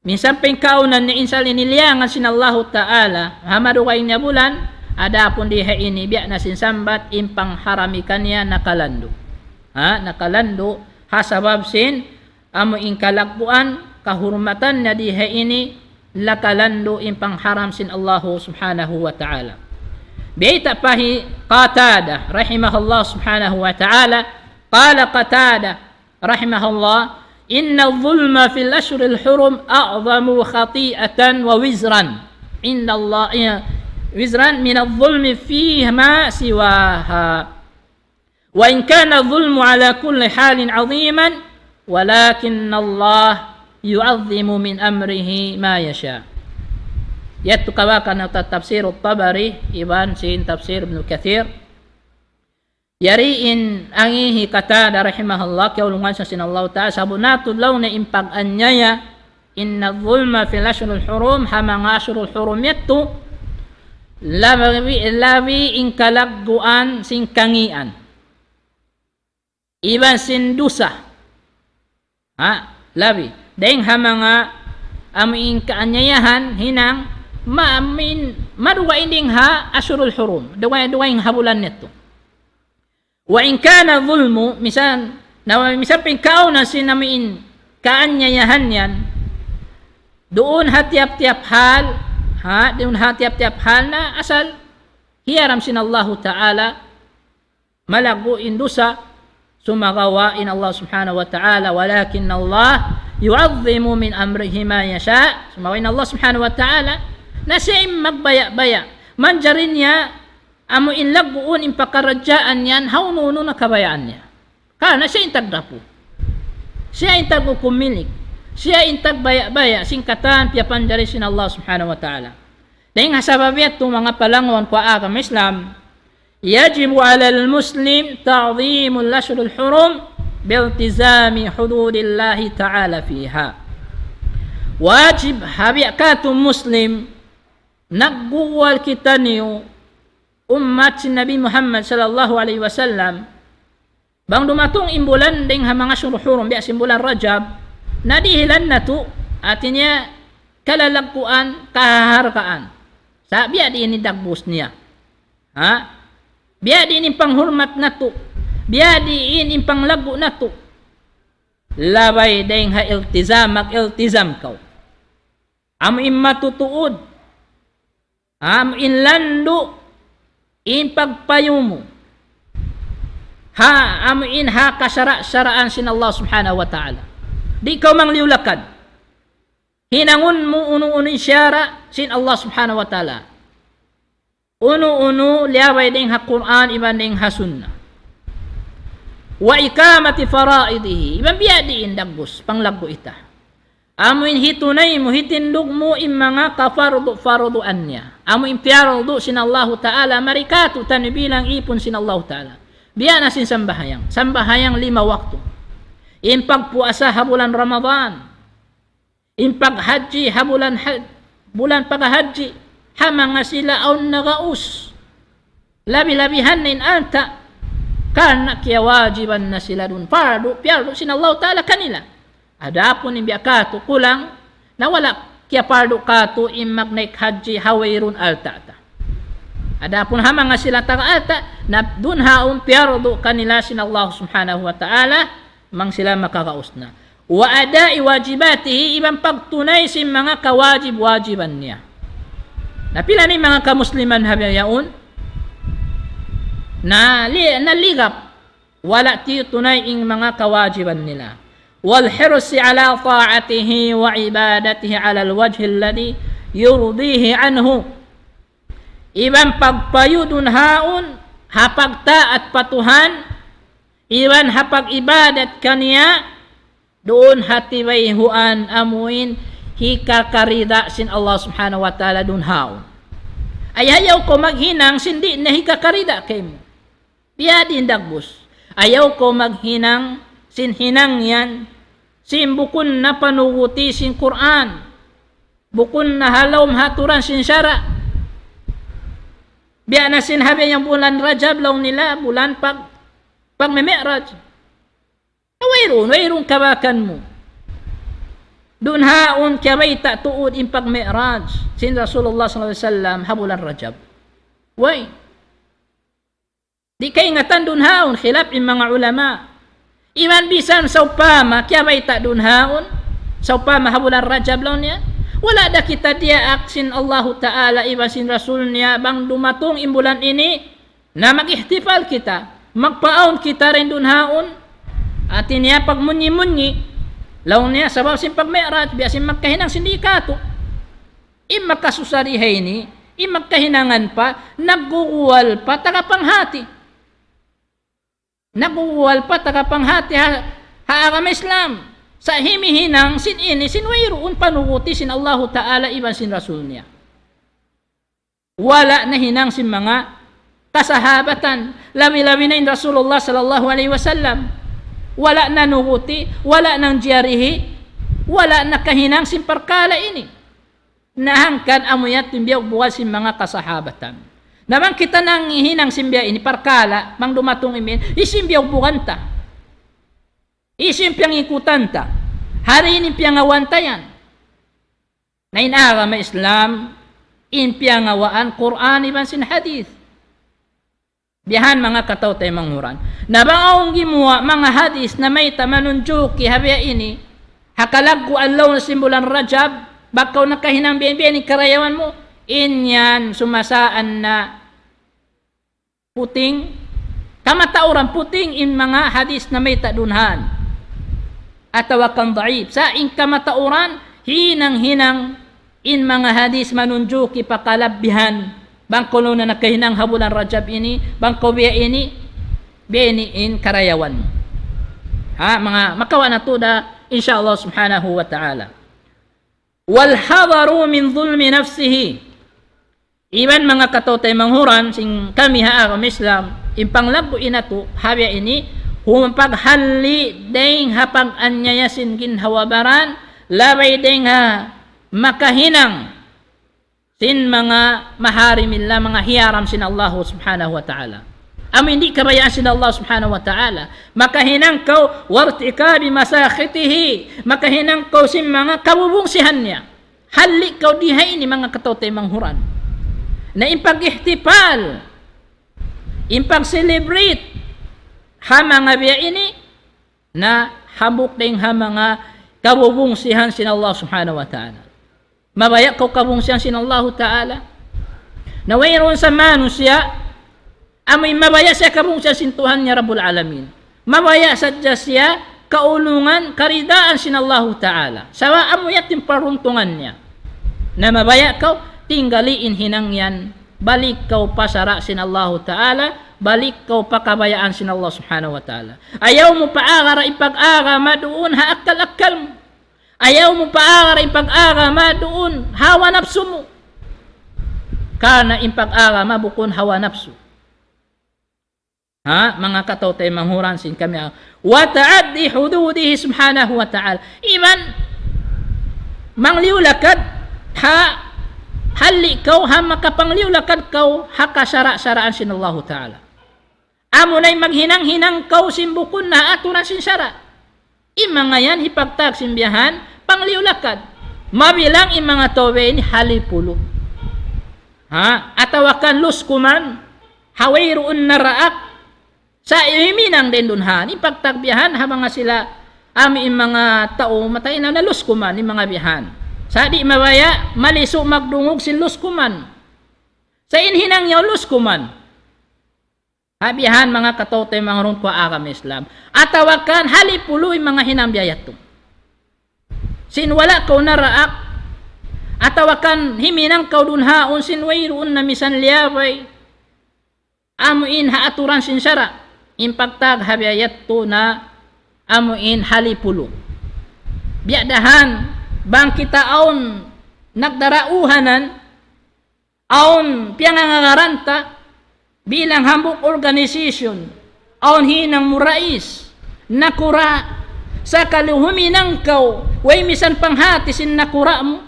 Minsan pa in kaawnan niya in sali' niliyangan sin Allahu Ta'ala, ha madugaing niya bulan, adapun di ha ini biya' na sin sambat in pangharami kaniya nakalandu'. Ha? Nakalandu', ha sabab sin amu in kalagguan, kahurmatan niya di ha ini, nakalandu' in pangharam sin Allahu Subhanahu wa Ta'ala. Bayta' pa hi Qatada, rahimahullah Subhanahu wa Ta'ala, قال قتادة رحمه الله: إن الظلم في الأشهر الحرم أعظم خطيئة ووزرا عند الله، وزرا من الظلم فيما سواها. وإن كان الظلم على كل حال عظيما، ولكن الله يعظم من أمره ما يشاء. Yadtu kabakan ha Tafsir At-Tabari, iban sin Tafsir Ibn Kathir. Yari in agi hi Qatada rahimahullah, kiyaulungan sa sin Allah Ta'ala, sabunnal tuud laung niya in pag-anyaya, إن الظلم في الأشهر الحرم, ha manga ashurul hurum yadtu, labi, labi in kalagguan sin kangīan. Iban sin dusa. Ha? Labi. Dayng ha manga amu in kaanyayahan hinang ma-, amu in madugaing ha ashurul hurum. Dugaing, dugaing ha bulan yadtu. وإن كان الظلم, misan, na misan pa in kaawnan sin amu in kaanyayahan yan, duun ha tiyap-tiyap hal, ha, duun ha tiyap-tiyap hal na asal hiyaram sin Allahu Ta'ala, malaggu' in dusa, sumagawa' in Allah Subhanahu wa Ta'ala, ولكن الله يعظم من أمره ما يشاء, sumagawa' in Allah Subhanahu wa Ta'ala, na siya in magbaya'-baya', manjari niya amu in lagguun in pakaradjaan yan, ha unu-unu na kabayaan niya. Karna' siya in tagdapu. Siya in taghukum milik. Siya in tagbaya'-baya', sin katan piyapanjari sin Allah Subhanahu wa Ta'ala. Dayng ha sabab yadtu manga palangwan ku ha agama Islam, يجب على المسلم تعظيم الأشهر الحرم بالتزام حدود الله تعالى فيها. Wajib ha biya' katu' Muslim, nagguwal kitaniyu ummat sin Nabi Muhammad sallallahu alayhi wasallam, bang dumatung in bulan dayng ha manga ashurul hurum, biya' sin bulan Rajab, na dihilan natu', hāti niya kalalagguan, kahahargaan. Sa' biya' diin in dagbus niya. Ha? Biya' diin in panghurmat natu'. Biya' diin in panglaggu' natu'. Labay dayng ha iltizam, mag-iltizam kaw. Amu in matutuud. Amu in landu', in pagpayu mu. Ha, amu in ha kasara'-saraan sin Allah Subhanahu wa Ta'ala. Di' kaw mangliyu-lakad. Hinangun mu unu-unu in sara' sin Allah Subhanahu wa Ta'ala. Unu-unu liyabay dayng ha Qur'an iban dayng ha Sunnah. وإقامة فرائضه. Iban biya' diin dagbus, panglaggu' ita. Amu in hitunay mu, hitindug mu in manga kapardu-parduan niya. Amu in piyardu sin Allahu Ta'ala, mari katu' taniyu bilang ipun sin Allahu Ta'ala. Biya' na sin sambahayang. Sambahayang lima waktu. In pagpuasa ha bulan Ramadan. In paghajji ha bulan ha-, bulan paghajji. Ha manga sila awn nagaus. Labi-labihan na in alta'. Karna' kiyawajiban na sila duun. Pardu, piyardu sin Allahu Ta'ala kanila. Adapun in biya' katu' kulang, na wala' kiyapardu katu' in magnaik hajji ha wayruun alta' ta. Adapun ha manga sila taga alta', na duun ha yaun piyardu kanila sin Allah Subhanahu wa Ta'ala, bang sila makagaus na. وأداء واجباته, iban pagtunay sin manga kawajib-wajiban niya. Na pila na in manga kamusliman ha bihaun, na li-, naligap, wala' tiyutunay in manga kawajiban nila. والحرص على طاعته وعبادته على الوجه الذي يرضيه عنه. Iban pagpayu duun ha yaun, ha pagtaat pa Tuhan, iban ha pag-ibadat kaniya, duun ha tibayhuan amu in hikakarida sin Allah Subhanahu wa Ta'ala duun ha yaun. Ay ayaw kaw maghinang sin di' na hikakarida kaymu. Biya' diin dagbus. Ayaw kaw maghinang sin hinang yan, sin bukun na panuguti sin Qur'an. Bukun na ha lawm ha aturan sin sara'. Biya' na sin ha biya' yan bulan Rajab laung nila, bulan pag, pagmimi'raj. Wayruun, wayruun kabakan mu. Dunhaun kiyabayta' tuud in pagmi'raj sin Rasulullah sallallahu alayhi wasallam ha bulan Rajab. Way. Di' kaingatan dunhaun, khilaf in manga ulama. Iban bisan sawpama kiyabayta' dunhaun, sawpama ha bulan Rajab laung niya, wala' da kita diyaak sin Allahu Ta'ala iban sin Rasul niya bang dumatung in bulan ini, na mag-ihtifal kita, magpaawn kita dayn dunhaun, hati niya pagmunyi-munyi, laung niya sabab sin pagmi'raj, biya' sin magkahinang sin di' katu'. In makasusa di ha ini, in magkahinangan pa, nagguguwal pa taga panghati. Nagguguwal pa taga panghati ha, ha agama Islam. Sa' himihinang sin ini, sin wayruun panuguti sin Allahu Ta'ala iban sin Rasul niya. Wala' nahinang sin manga kasahabatan, labi-labi na in Rasulullah sallallahu alayhi wasallam. Wala' nanuguti, wala' nangjarihi, wala' nakahinang sin parkala' ini. Na hangkan amu yadtu in biyugbugan sin manga kasahabatan. Na bang kita nanghihinang sin biya' ini parkala', bang dumatung in biya' ini, hisiyu in biyugbugan ta? Hisiyu in piyangikutan ta? Hisiyu in piyangawaan ta yan? Na in agama Islam, in piyangawaan Qur'an iban sin hadith. Biya' han manga kataw-taymanghuran. Na bang awn gimuwa' manga hadith na mayta' manunjuki ha biya' ini, ha kalagguan laung sin bulan Rajab, bang kaw nakahinang biya'-biya' ini karayawan mu, in yan sumasaan na puting, kamatauran puting in manga hadith na mayta' dunhan. Atawa kan daif. Sa' in kamatauran, hinang-hinang in manga hadith manunjuki pa kalabbihan. Bang kaw na nakahinang ha bulan Rajab ini, bang kaw biya' ini, biya' ini in karayawan. Ha, manga makawa' natu' da, insya Allah subhanahu wa ta'ala. والحذر من ظلم نفسه. Iban manga kataw-taymanghuran sin kami ha agama Islam, in panglaggu' natu' ha biya' ini, humpaghalli' dayng ha pag-anyaya sin ginhawa-baran, labay dayng ha makahinang sin manga maharimillah, manga hiyaram sin Allah subhanahu wa ta'ala. Amu in di' kabayaan sin Allah subhanahu wa ta'ala. Makahinang kaw وارتكاب مساخطه. Makahinang kaw sin manga kabubungsihan niya. Halli' kaw di ha ini manga kataw-taymanghuran. Na in pag-ihtifal, in pag-celebrate, ha manga biya' ini, na hambuuk dayng ha manga kabubungsihan sin Allah subhanahu wa ta'ala. Mabaya' kaw kabungsihan sin Allahu ta'ala? Na wayruun sa manusiya', amu in mabaya' siya kabungsihan sin Tuhan niya Rabbul Alamin. Mabaya' sadja siya kaulungan, karidaan sin Allahu ta'ala. Sabab amu yadtu in paruntungan niya. Na mabaya' kaw, tinggali in hinang yan, balik kaw pa sara' sin Allahu ta'ala, balik kaw pa kabayaan sin Allah subhanahu wa ta'ala. Ayaw mu paagara in pag-agama duun ha akkal-akkal mu. Ayaw mu paagara in pag-agama duun hawa napsu mu. Karna' in pag-agama bukun hawa napsu. Ha, manga kataw-taymanghuran sin kami, ha. وتعدي حدوده سبحانه وتعالى. Iban, mangliyulakad, ha, halli' kaw, ha, makapangliyulakad kaw, ha kasara'-saraan sin Allahu ta'ala. Amu na in maghinang-hinang kaw sin bukun na aturan sin sara'. In manga yan hipagtag sin biya' han pangliyulakad. Mabilang in manga tau ini halipulu'. Ha? Atawa kan luskuman, ha wayruun naraak, sa' himinang dayn duun han. Hipagtag biya' han, ha manga sila, amu in manga tau, mataud na luskuman, in manga biya' han. Sa' di' mabaya', malisu' magdungug sin luskuman. Sa' in hinang yaun luskuman. Ha biya' han manga kataw-taymanghuran ku ha agama Islam. Atawa kan halipulu' in manga hinang biya' yadtu. Sin wala' kaw naraak. Atawa kan himinang kaw duun haun sin wayruun na misan liyabay. Amu in ha aturan sin sara'. In pagtag ha biya' yadtu na amu in halipulu'. Biya' da han bang kita awn nagdarauhanan, awn piyangangaran ta bilang hambuuk organisasyon, awn hinang mu rais, nakura', sakali huminang kaw, way misan panghati sin nakura' mu,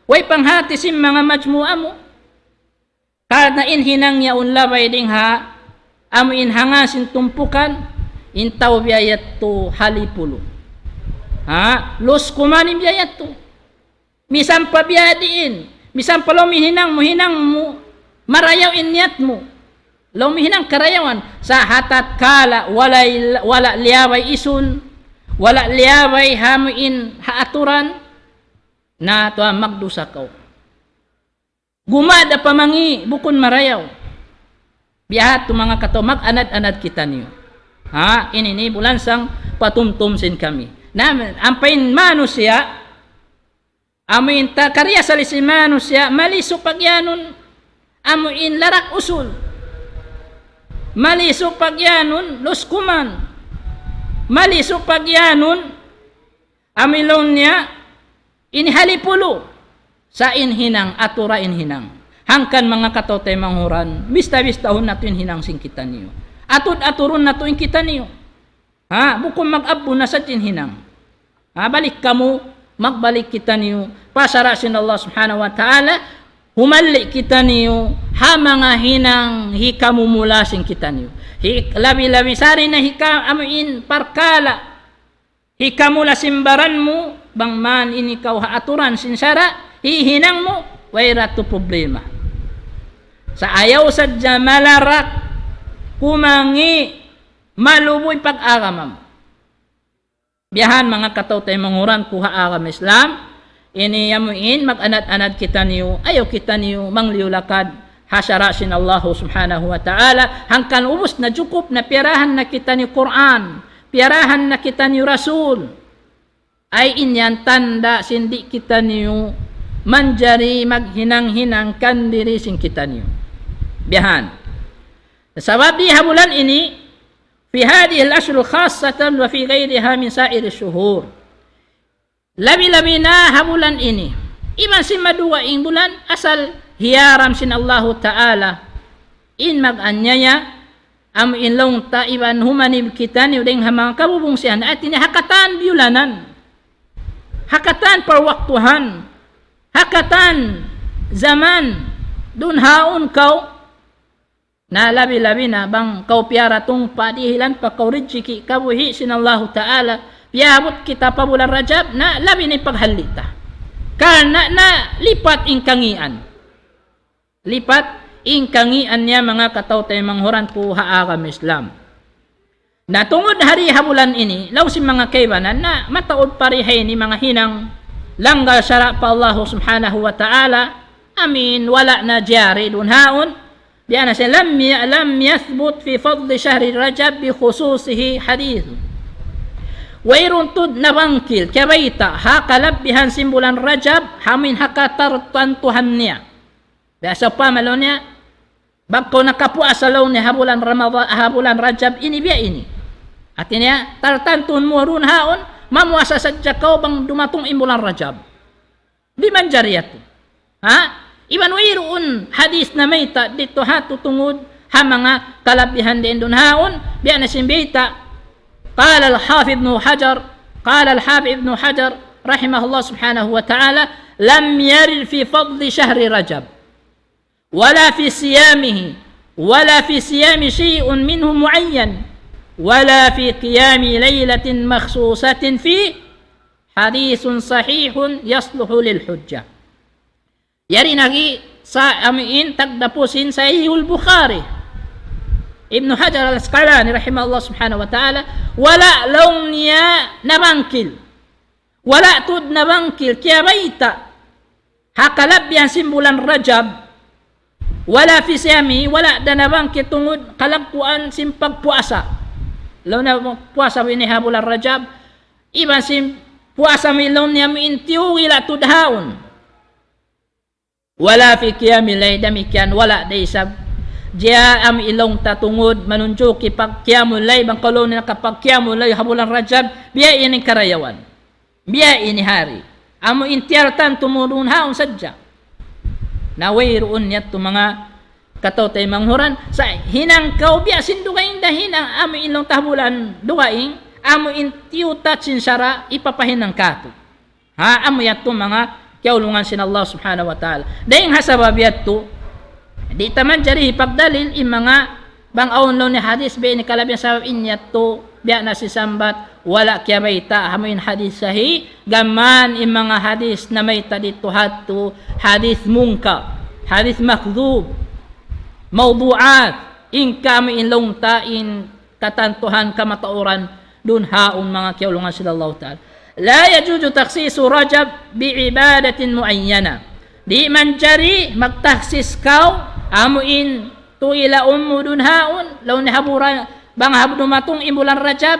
way panghati sin manga majmu'a mu. Karna' in hinang yaun labay dayn ha, amu in hanga sin tumpukan, in tau biya' yadtu halipulu. Ha? Lus kuman in biya' yadtu. Misan pa biya' diin, misan pa laung hinang mu, hinang mu, marayaw in niyat mu. Laung hinang karayawan, sa' ha tatkala wala', wala' liyabay isun, wala' liyabay ha amu in ha aturan, na tuwan magdusa kaw. Gumada pa mangi', bukun marayaw. Biya' ha yadtu manga katau, mag-anad-anad kitaniyu. Ha, ini ini bulansang patumtum sin kami. Na, ampa in manusiya', amu in ta-, kariasali sin manusiya', malisu pagiyanun, amu in larak usul. Malisu pagiyanun, lus kuman. Malisu pagiyanun, amu in laung niya, ini halipulu. Sa' in hinang, atura in hinang. Hangkan manga katau taymanghud, bista-bistahun natu' in hinang sin kitaniyu. Atud-aturun natu' in kitaniyu. Ha, bukun mag-abbu na sadja in hinang. Ha, balik kamu, magbalik kitaniyu pa sara' sin Allah Subhanahu wa Ta'ala, humalli' kitaniyu ha manga hinang hikamumula sin kitaniyu. Hi-, labi-labi sari na hika-, amu in parkala' hikamula sin baran mu, bang man in ikaw ha aturan sin sara', hihinang mu, way da tu problema. Sa' ayaw sadja malarak, kumangi', malubuy pag-agama mu. Biya' ha yan manga katau taymanghud ku ha agama Islam, ini amu in mag-anad-anad kitaniyu, ayaw kitaniyu mangliyu-lakad ha sara' sin Allah Subhanahu wa Ta'ala, hangkan ubus na jukup na piyarahan na kitaniyu Qur'an, piyarahan na kitaniyu Rasul. Ay in yan tanda' sin di' kitaniyu manjari maghinang-hinang kandiri sin kitaniyu. Biya' ha yan. Sabab di ha bulan ini, في هذه الأشهر خاصة وفي غيرها من سائر الشهور. Labi-labi na ha bulan ini. Iban sin madugaing bulan asal hiyaram sin Allahu Ta'ala in mag-anyaya, amu in laung ta iban humanib kitaniyu dayng ha manga kabubungsihan, hati niya ha katan biyulanan, ha katan parwaktuhan, ha katan jaman, duun haun kaw, na labi-labi na bang kaw piyaratung pa dihilan pa kaw rijiki' kabuhi' sin Allahu Ta'ala, piyabut kita pa bulan Rajab, na labi na in paghalli' ta. Karna' na lipat in kangīan. Lipat in kangīan niya manga katau taymanghud ku ha agama Islam. Na tungud ha di ha bulan ini, laung sin manga kaibanan na mataud pa di ha ini manga hinang langgal sara' pa Allahu Subhanahu wa Ta'ala, amu in wala' na jari duun haun, biya' na siya, لم ي-، لم يثبت في فضل شهر رجب بخصوصه حديث. Wayruun tuud nabangkil, kiyabayta', ha kalabbihan sin bulan Rajab, amu in ha katartantuhan niya. Biya' sawpama laung niya, bang kaw nakapuasa laung niya ha bulan Ramadhan, ha bulan Rajab ini biya' ini. Hati niya, tartantuhun mu duun haun, mamuasa sadja kaw bang dumatung in bulan Rajab. Di' manjari yadtu. Ha? Iban wayruun hadis namayta' didtu ha tutungud ha manga kalabbihan diin duun haun, biya' na sin bayta'. قال الحافظ ابن حجر، قال الحافظ ابن حجر رحمه الله سبحانه وتعالى: لم يرد في فضل شهر رجب ولا في صيامه ولا في صيام شيء منه معين ولا في قيام ليلة مخصوصة فيه حديث صحيح يصلح للحجة. Yari nagi sa amu in tagdapu sin Sahihul Bukhari. Ibnu Hajar Al-Asqalani rahimahullah subhanahu wa ta'ala, wala' laung niya nabangkil. Wala' tuud nabangkil, kiyabayta'. Ha kalabbihan sin bulan Rajab, ولا في صيامه, wala' da nabangkil tungud kalagguan sin pagpuasa. Laung niya puasa ini ha bulan Rajab, iban sin puasa mu laung niya mu in tiyugi la tuud haun. ولا في قيام الليل, damikkiyan wala' da isab. Diya amu in laung ta tungud manunjuki pagqiyamul layl, bang kaw laung niya nakapagqiyamul layl ha bulan Rajab, biya' ini karayawan. Biya' ini hari. Amu in tiyartantu mu duun haun sadja. Na wayruun yadtu manga kataw-taymanghuran, sa' hinang kaw biya' sin dugaing da hinang amu in laung ta ha bulan dugaing, amu in tiyutat sin sara' hipapahinang katu'. Ha, amu yadtu manga kiyaulungan sin Allah Subhanahu wa Ta'ala. Dayng ha sabab yadtu, di' ta manjari hipagdalil in manga bang awn laung niya hadith biya' ini kalabihan sabab in yadtu biya' na sin sambat, wala' kiyabayta', amu in hadith sahih, gam in manga hadith namayta' didtu hadtu, hadith munkar, hadith makdhub, mawdu'at, in kami in laung ta in katantuhan kamatauran dunhaun manga kiyaulungan sin Allah Ta'ala. لا يجوز تخصيص رجب بعبادة معينة. Di' manjari magtakhsis kaw, amu in tuilaun mu dunhaun, laung niya ha bulan, bang ha dumatung in bulan Rajab,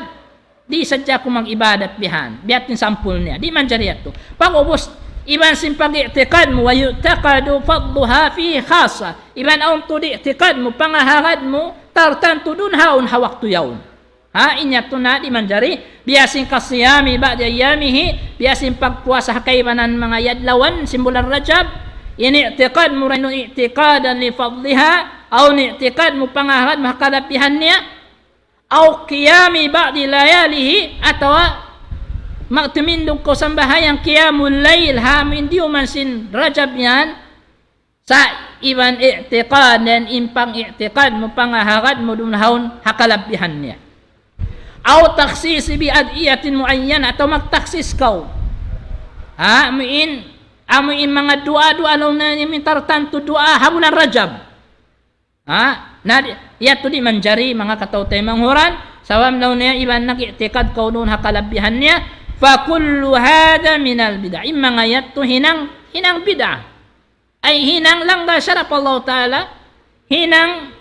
di' sadja aku mag-ibadat bihan. Biya' ha yan in sampul niya. Di' manjari yadtu. Pag'ubus, iban sin pag-i'tiqad mu, ويعتقد فضلها فيه خاصة. Iban awn tuud i'tiqad mu, pangahagad mu, tartantu dunhaun ha waktu yaun. Ha, in yadtu na di' manjari, biya' sin كصيام بعض أيامه, biya' sin pagpuasa ha kaibanan manga adlawan sin bulan Rajab, in i'tiqad mu dayn duun اعتقادا لفضلها, awn i'tiqad mu pangahagad mu ha kalabihan niya, أو قيام بعض لياليه, atawa magtumindug kaw sambahayang qiyamul layl, ha amu in diyuman sin Rajab yan, sa' iban i'tiqadan, in pang-i'tiqad mu, pangahagad mu dunhaun ha kalabihan niya. أو تخصيص بأدعية معينة, atawa magtakhsis kaw. Ha, amu in, amu in manga duwaa-duwaa laung niya, amu in tartantu duwaa ha bulan Rajab. Ha? Na, di-, yadtu di' manjari manga kataw-taymanghuran, sabab laung niya iban nag-i'tiqad kaw duun ha kalabihan niya, فكل هذا من البدع. In manga yadtu hinang, hinang bid'ah. Ay hinang langgal sara' pa Allah Ta'ala, hinang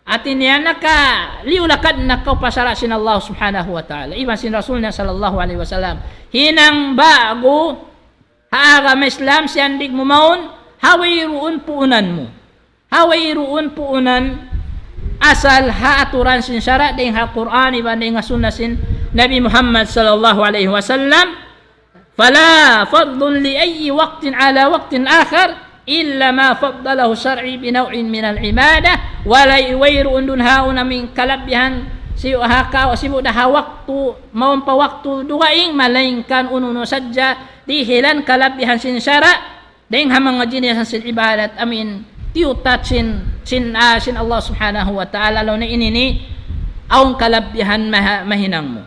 hati niya nakaliyu-lakad na kaw pa sara' sin Allah Subhanahu wa Ta'ala, iban sin Rasul niya sallallahu alayhi wasallam. Hinang ba'gu ha agama Islam, siyandig mu mawn, ha wayruun puunan mu. Ha wayruun puunan asal ha aturan sin sara' dayn ha Qur'an iban dayn ha sunna sin Nabi Muhammad sallallahu alayhi wasallam. فلا فضل لأي وقت على وقت آخر إلا ما فضله الشرع بنوع من العبادة. Wala', wayruun dunhaun amu in kalabihan sibu' ha ka-, sibu' da ha waktu, mawn pa waktu dugaing, malaingkan unu-unu sadja dihilan kalabihan sin sara', dayn ha manga jinisan sin ibadat, amu in tiyutat sin, sin, ah, sin Allah Subhanahu wa Ta'ala, laung niya ini ini, awn kalabihan maha-, mahinang mu.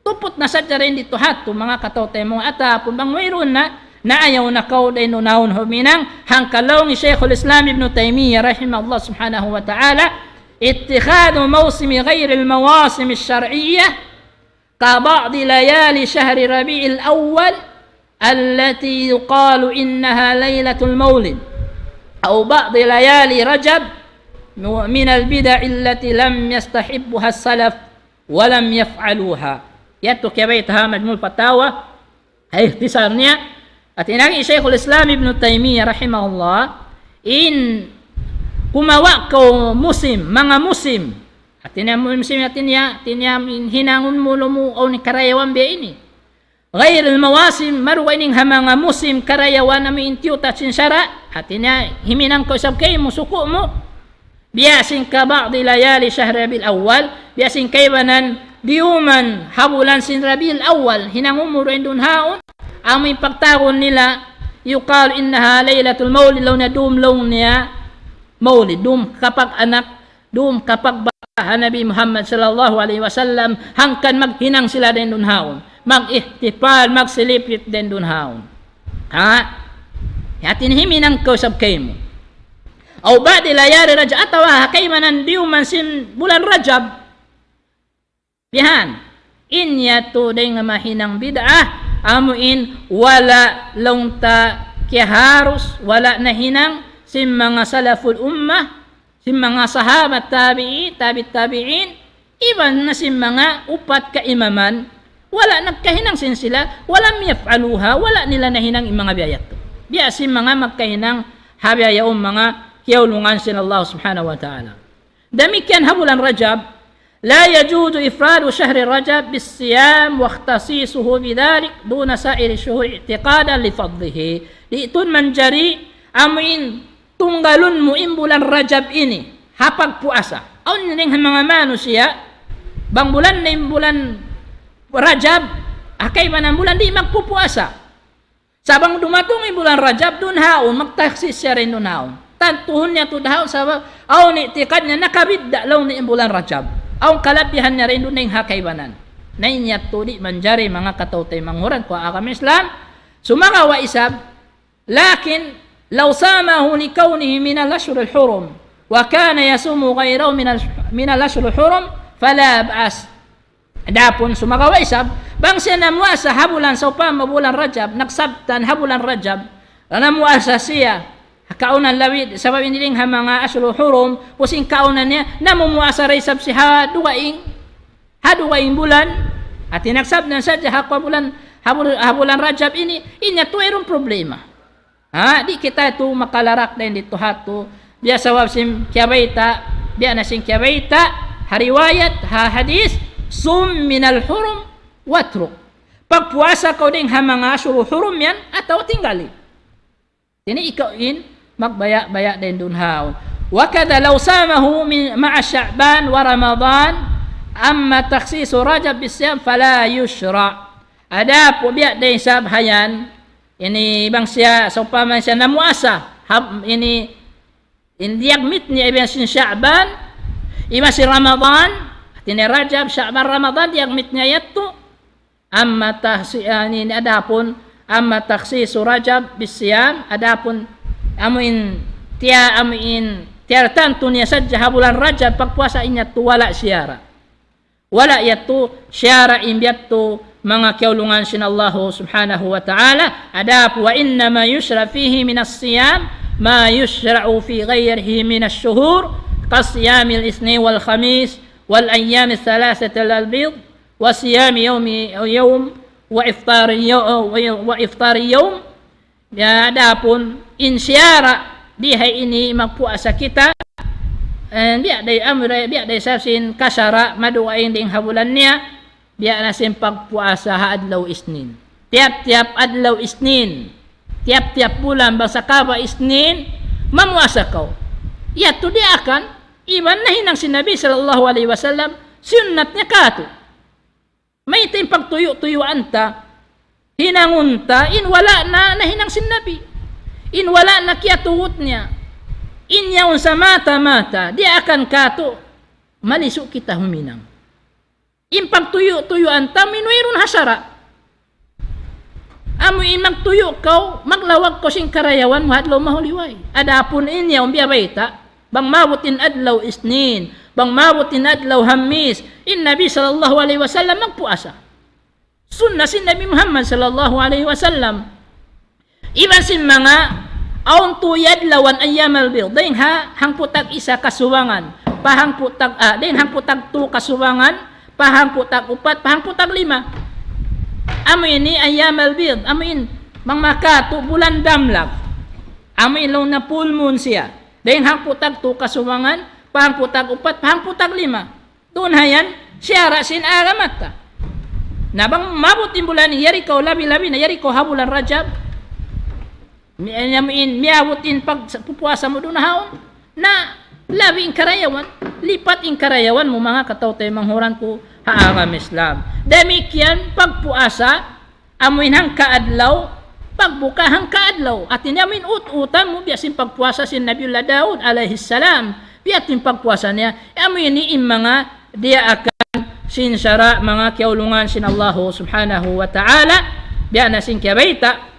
Tuput na sadja dayn didtu hadtu, manga kataw-taymanghuran, atawa pun bang wayruun na, na ayaw na kaw dayn duun huminang, hangkan laung hi Shaykhul Islam Ibn Taymiyyah rahimahullah subhanahu wa ta'ala, اتخاذ موسم غير المواسم الشرعية كبعض ليالي شهر ربيع الأول التي يقال إنها ليلة المولد أو بعض ليالي رجب من البدع التي لم يستحبها السلف ولم يفعلوها. Yadtu kiyabayta' ha Majmu' Fatawa, ha ikhtisar niya. Hati niya hi Shaykhul Islam Ibn Taymiyyah rahimahullah, in kumawa' kaw musim, manga musim. Hati niya musim, hati niya, hati niya in hinangun mu laung mu awn karayawan biya' ini. غير المواسم, maruwa' ining ha manga musim karayawan amu in tiyutat sin sara', hati niya himinang kaw isab kaymu, suku' mu. Biya' sin كبعض ليالي شهر ربيع الأول, biya' sin kaibanan diyuman ha bulan sin Rabiul Awwal, hinangun mu duun haun, amu in pagtawagun nila, يقال إنها ليلة المولد, laung niya dum laung niya maulid, dum kapag-anak, dum kapagbaha Nabi Muhammad sallallahu alayhi wasallam, hangkan maghinang sila duun haun, mag-ihtifal, mag-celebrate duun haun. Ha? Hati niya himinang kaw isab kaymu. أو بعض ليالي رجب, atawa ha kaibanan diyuman sin bulan Rajab. Bihan. In yadtu dayn ha mahinang bid'ah, amu in wala' laung ta kiyaharus, wala' nahinang sin manga salaful ummah, sin manga sahabat, tabi'i, tabi' tabi'in, iban na sin manga upat kaimaman, wala' nagkahinang sin sila, ولم يفعلوها, wala' nila nahinang in manga biya' yadtu. Biya' sin manga magkahinang ha biya' yaun manga kiyaulungan sin Allah Subhanahu wa Ta'ala. Damikkiyan ha bulan Rajab, لا يجوز إفراد شهر رجب بالصيام واختصاصه بذلك دون سائر الشهور اعتقادا لفضله. Di' tuud manjari amu in tunggalun mu in bulan Rajab ini ha pagpuasa. Awn ini ha manga manusiya', bang bulan na in bulan Rajab, ha kaibanan bulan di' magpupuasa. Sa' bang dumatung in bulan Rajab, duun haun, magtaksis siya dayn duun haun. Tantuhun niya tuud haun, sabab awn i'tikad niya nakabidda' laung niya in bulan Rajab. Awn kalabihan niya dayn duun ha kaibanan. Na in yadtu di' manjari manga kataw-taymanghuran ku ha agama Islam. Sumagawa' isab, لكن لو صامه لكونه من الأشهر الحرم وكان يصوم غيره من ال-، من الأشهر الحرم فلا بأس. Adapun sumagawa' isab, bang siya namuasa ha bulan sawpama bulan Rajab, nagsabtan ha bulan Rajab, namuasa siya, kaunan labi, sabab ini dayn ha manga ashhurul hurum, puas in kaunan niya, namumuasa da isab siya ha dugaing, ha dugaing bulan, hati nagsabtan sadja ha bulan, ha bul-, ha bulan Rajab ini, in yadtu wayruun problema. Ha, di' kita yadtu makalarak dayn didtu ha yadtu. Biya' sabab sin kiyabayta', biya' na sin kiyabayta', ha riwayat, ha hadith, صم من الحرم واترك. Pagpuasa kaw dayn ha manga ashhurul hurum yan, atawa tinggali. Ini ikaw in magbaya'-baya' dayn duun haun. وكذا لو صامه من، مع شعبان ورمضان، أما تخصيص رجب بالصيام فلا يشرع. Adapun biya' da isab ha yan, ini bang siya, sawpama siya namuasa, hab-, ini, in diyagmit niya iban sin Sha'ban, iban sin Ramadan, hati niya Rajab, Sha'ban, Ramadan, diyagmit niya yadtu. Amma tahsi-, ah, ini adapun, amma takhsisu Rajab bisiyam, adapun amu in tiya-, amu in tiyartantu niya sadja ha bulan Rajab pagpuasa, in yadtu wala' siyara'. Wala' yadtu siyara' in biya' yadtu manga kiyaulungan sin Allahu Subhanahu wa Ta'ala. Adapun وإنما يشرع فيه من الصيام ما يشرع في غيره من الشهور كصيام الاثنين والخميس والأيام الثلاثة البيض وصيام يوم، يوم وإفطار يو-، وإفطار يوم. Ya, adapun in siyara' di ha ini magpuasa kita, eh, biya' da amra, biya' da isab sin kasara' madugaing dayn ha bulan niya, biya' na sin pagpuasa ha adlaw Isnin. Tiyap-tiyap adlaw Isnin, tiyap-tiyap bulan bang sakaba' Isnin, mamuasa kaw. Yadtu diyaak, iban nahinang sin Nabi sallallahu alayhi wasallam, sunnat niya katu'. Mayta' in pagtuyu'-tuyuan ta, hinangun ta, in wala' na nahinang sin Nabi. In wala' na kiyatugut niya. In yaun sa mata-mata, diyaak katu', malisu' kita huminang. In pagtuyu'-tuyuan ta, amu in wayruun ha sara'. Amu in magtuyu' kaw, maglawag kaw sin karayawan mu ha adlaw mahuliway. Adapun in yaun biya' bayta', bang maabut in adlaw Isnin, bang maabut in adlaw Hamis, in Nabi sallallahu alayhi wasallam magpuasa. Sunna sin Nabi Muhammad sallallahu alayhi wasallam. Iban sin manga awn tuyad lawan ayyam al-bid. Dayn ha hangpu' tag isa kasubangan. Pa hangpu' tag, ah, dayn hangpu' tag tu kasubangan. Pa hangpu' tag upat, pa hangpu' tag lima. Amu ini ayyam al-bid. Amu in, bang makatu' bulan damlag. Amu in laung na full moon siya. Dayn hangpu' tag tu kasubangan, pa hangpu' tag upat, pa hangpu' tag lima. Duun ha yan, siyara' sin agama ta. Na bang maabut in bulan ini, yari kaw labi-labi na, yari kaw ha bulan Rajab. Mi-, amu in, miyaabut in pag-, pupuasa mu duun haun. Na labi in karayawan, lipat in karayawan mu manga kataw-taymanghuran ku ha agama Islam. Damikkiyan pagpuasa, amu in hangka adlaw, pagbuka hangka adlaw. Hati niya amu in ut-utan mu biya' sin pagpuasa sin Nabiullah Daud alayhi salam. Biya' sin pagpuasa niya. Amu ini in manga diyaakan sin sara' manga kiyaulungan sin Allahu Subhanahu wa Ta'ala. Biya' na sin kiyabayta'.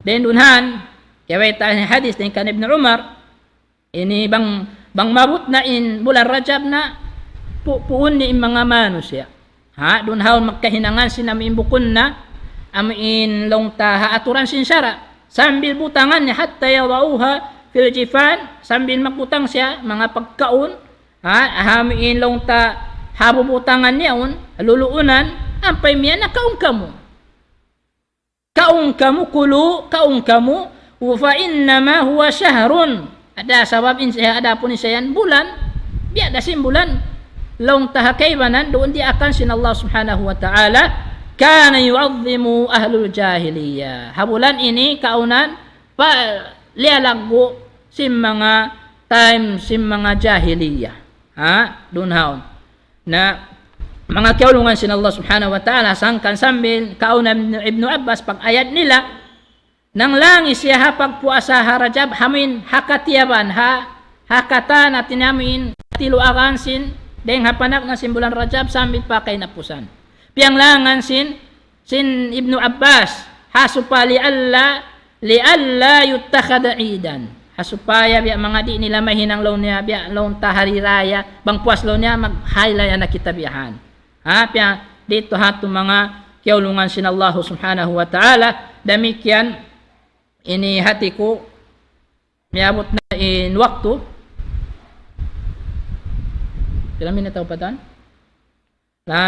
Dayn duun ha yan, kiyabayta' in hadith dayn kan Ibn Umar. Ini bang, bang maabut na in bulan Rajab na pu-, puun niya in manga manusiya'. Ha, duun haun magkahinangan sin amu in bukun na, amu in laung ta ha aturan sin sara'. Sambil butangan niya حتى يضعوها في الجفان, sambil magbutang siya, manga pagkaun, ha, amu in laung ta ha bubutangan niya yaun, luluunan, ampa in miyan na kaun kamu. Kaun kamu, كلوا, kaun kamu, فإنما هو شهر. Ada sabab in-, adapun in siya yan bulan, biya' da sin bulan. Laung ta ha kaibanan, duun diyaakan sin Allah Subhanahu wa Ta'ala, كان يعظمه أهل الجاهلية. Ha bulan ini, kaunan, pa, liyalaggu', sin manga time sin manga jahiliya. Ha? Duun haun. Na manga kiyaulungan sin Allah Subhanahu wa Ta'ala, sangkan sambil kauna Ibnu, Ibnu Abbas pag-ayad nila, nanglangi siya ha pagpuasa ha Rajab, amuin ha katiyaban, ha, ha katan, hati niya amuin tiluagan sin, dayng ha panakna sin bulan Rajab sambil pa kahinapusan. Piyanglangan sin, sin Ibnu Abbas, ha supaya لئلا، لئلا يتخذ عيدا. Ha supaya biya' manga di' nila mahinang laung niya, biya' laung ta hari raya, bang puas laung niya, mag-hari raya na kita biya' han. Ha, piya, didtu ha yadtu manga kiyaulungan sin Allah Subhanahu wa Ta'ala, damikkiyan ini hati ku, miyabut na in waktu. Pila minit awn pa tan? Na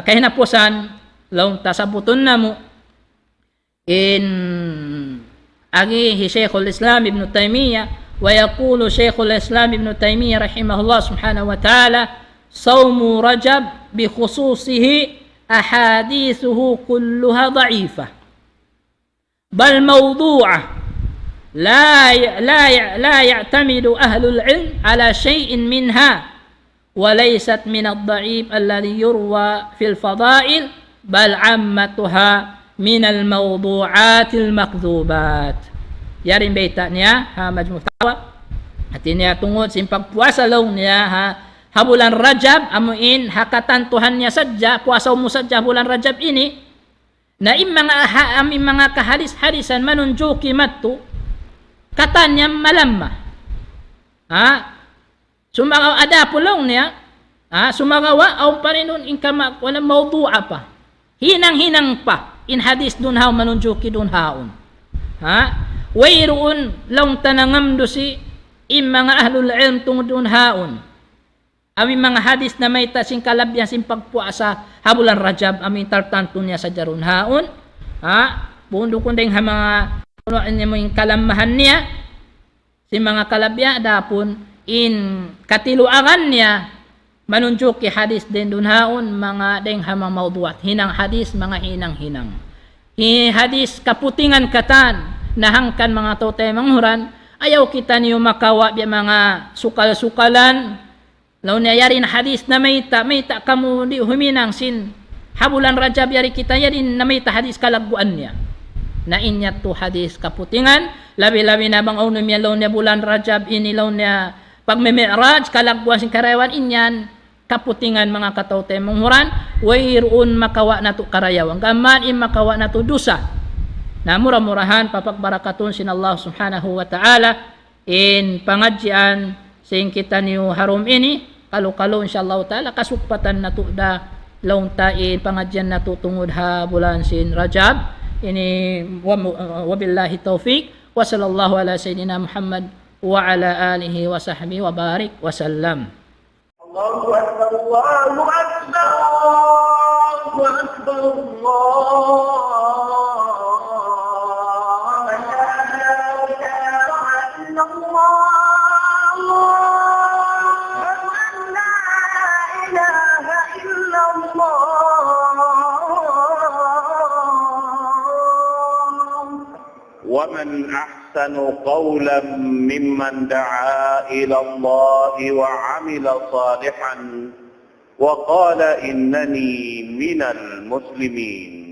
kahinapusan, laung ta sabutun namu' in agi hi Shaykhul Islam Ibn Taymiyyah, ويقول شيخ الإسلام ابن تيمية رحمه الله سبحانه وتعالى: صوم رجب بخصوصه أحاديثه كلها ضعيفة، بل موضوعة، لا ي-، لا ي-، لا يعتمد أهل العلم على شيء منها، وليست من الضعيف الذي يروى في الفضائل، بل عامتها من الموضوعات المكذوبات. Yari in bayta' niya ha Majmu' Fatawa. Hati niya tungud sin pagpuasa laung niya ha, ha bulan Rajab, amu in ha katantuhan niya sadja, puasa mu sadja bulan Rajab ini, na in manga ha-, amu in manga kahadis-hadisan manunjuki madtu, katan niya malamma. Ha? Sumagawa' adapun laung niya, ha? Sumagawa' awn pa rin duun in kama-, wala mawdu'a pa. Hinang-hinang pa in hadis duun haun manunjuki duun haun. Ha? Wayruun laung ta nangamdusi in manga ahlul ilm tungud duun haun. Amu in manga hadis namayta' sin kalabihan sin pagpuasa ha bulan Rajab, amu in tartantu niya sadja duun haun. Ha? Bukun duun dayng ha manga, amu in kalamahan niya, sin manga kalabihan, adapun in katiluagan niya, manunjuki hadis duun haun, manga dayng ha manga mawdu'at, hinang hadis, manga hinang-hinang. Hi hadis kaputingan katan, na hangkan manga tau taymanghud, ayaw kitaniyu makawa' biya' manga sukal-sukalan, laung niya yari in hadis namayta', mayta' kamu di' huminang sin ha bulan Rajab yari kita, yari in namayta' hadis kalagguan niya. Na in yadtu hadis kaputingan, labi-labi na bang awn miyan laung niya bulan Rajab ini laung niya pagmimi'raj, kalagguan sin karayawan, in yan kaputingan manga kataw-taymanghuran, wayruun makawa' natu' karayawan. Gām in makawa' natu' dusa. Na mura-murahan papagbarakatun sin Allah Subhanahu wa Ta'ala in pangadjian sin kitaniyu ha dum ini, kalu-kalu insya Allah Ta'ala kasugpatan natu' da laung ta in pangadjian natu' tungud ha bulan sin Rajab ini. Wa, wabillahi tawfiq. Wa sallallahu ala sayyidina Muhammad wa ala alihi wa sahbihi wa barik wa sallam. الله أكبر، الله أكبر، الله أكبر، الله أكبر. لا إله إلا الله. لا إله إلا الله. ومن أحسن قولا ممن دعا إلى الله وعمل صالحا وقال إنني من المسلمين.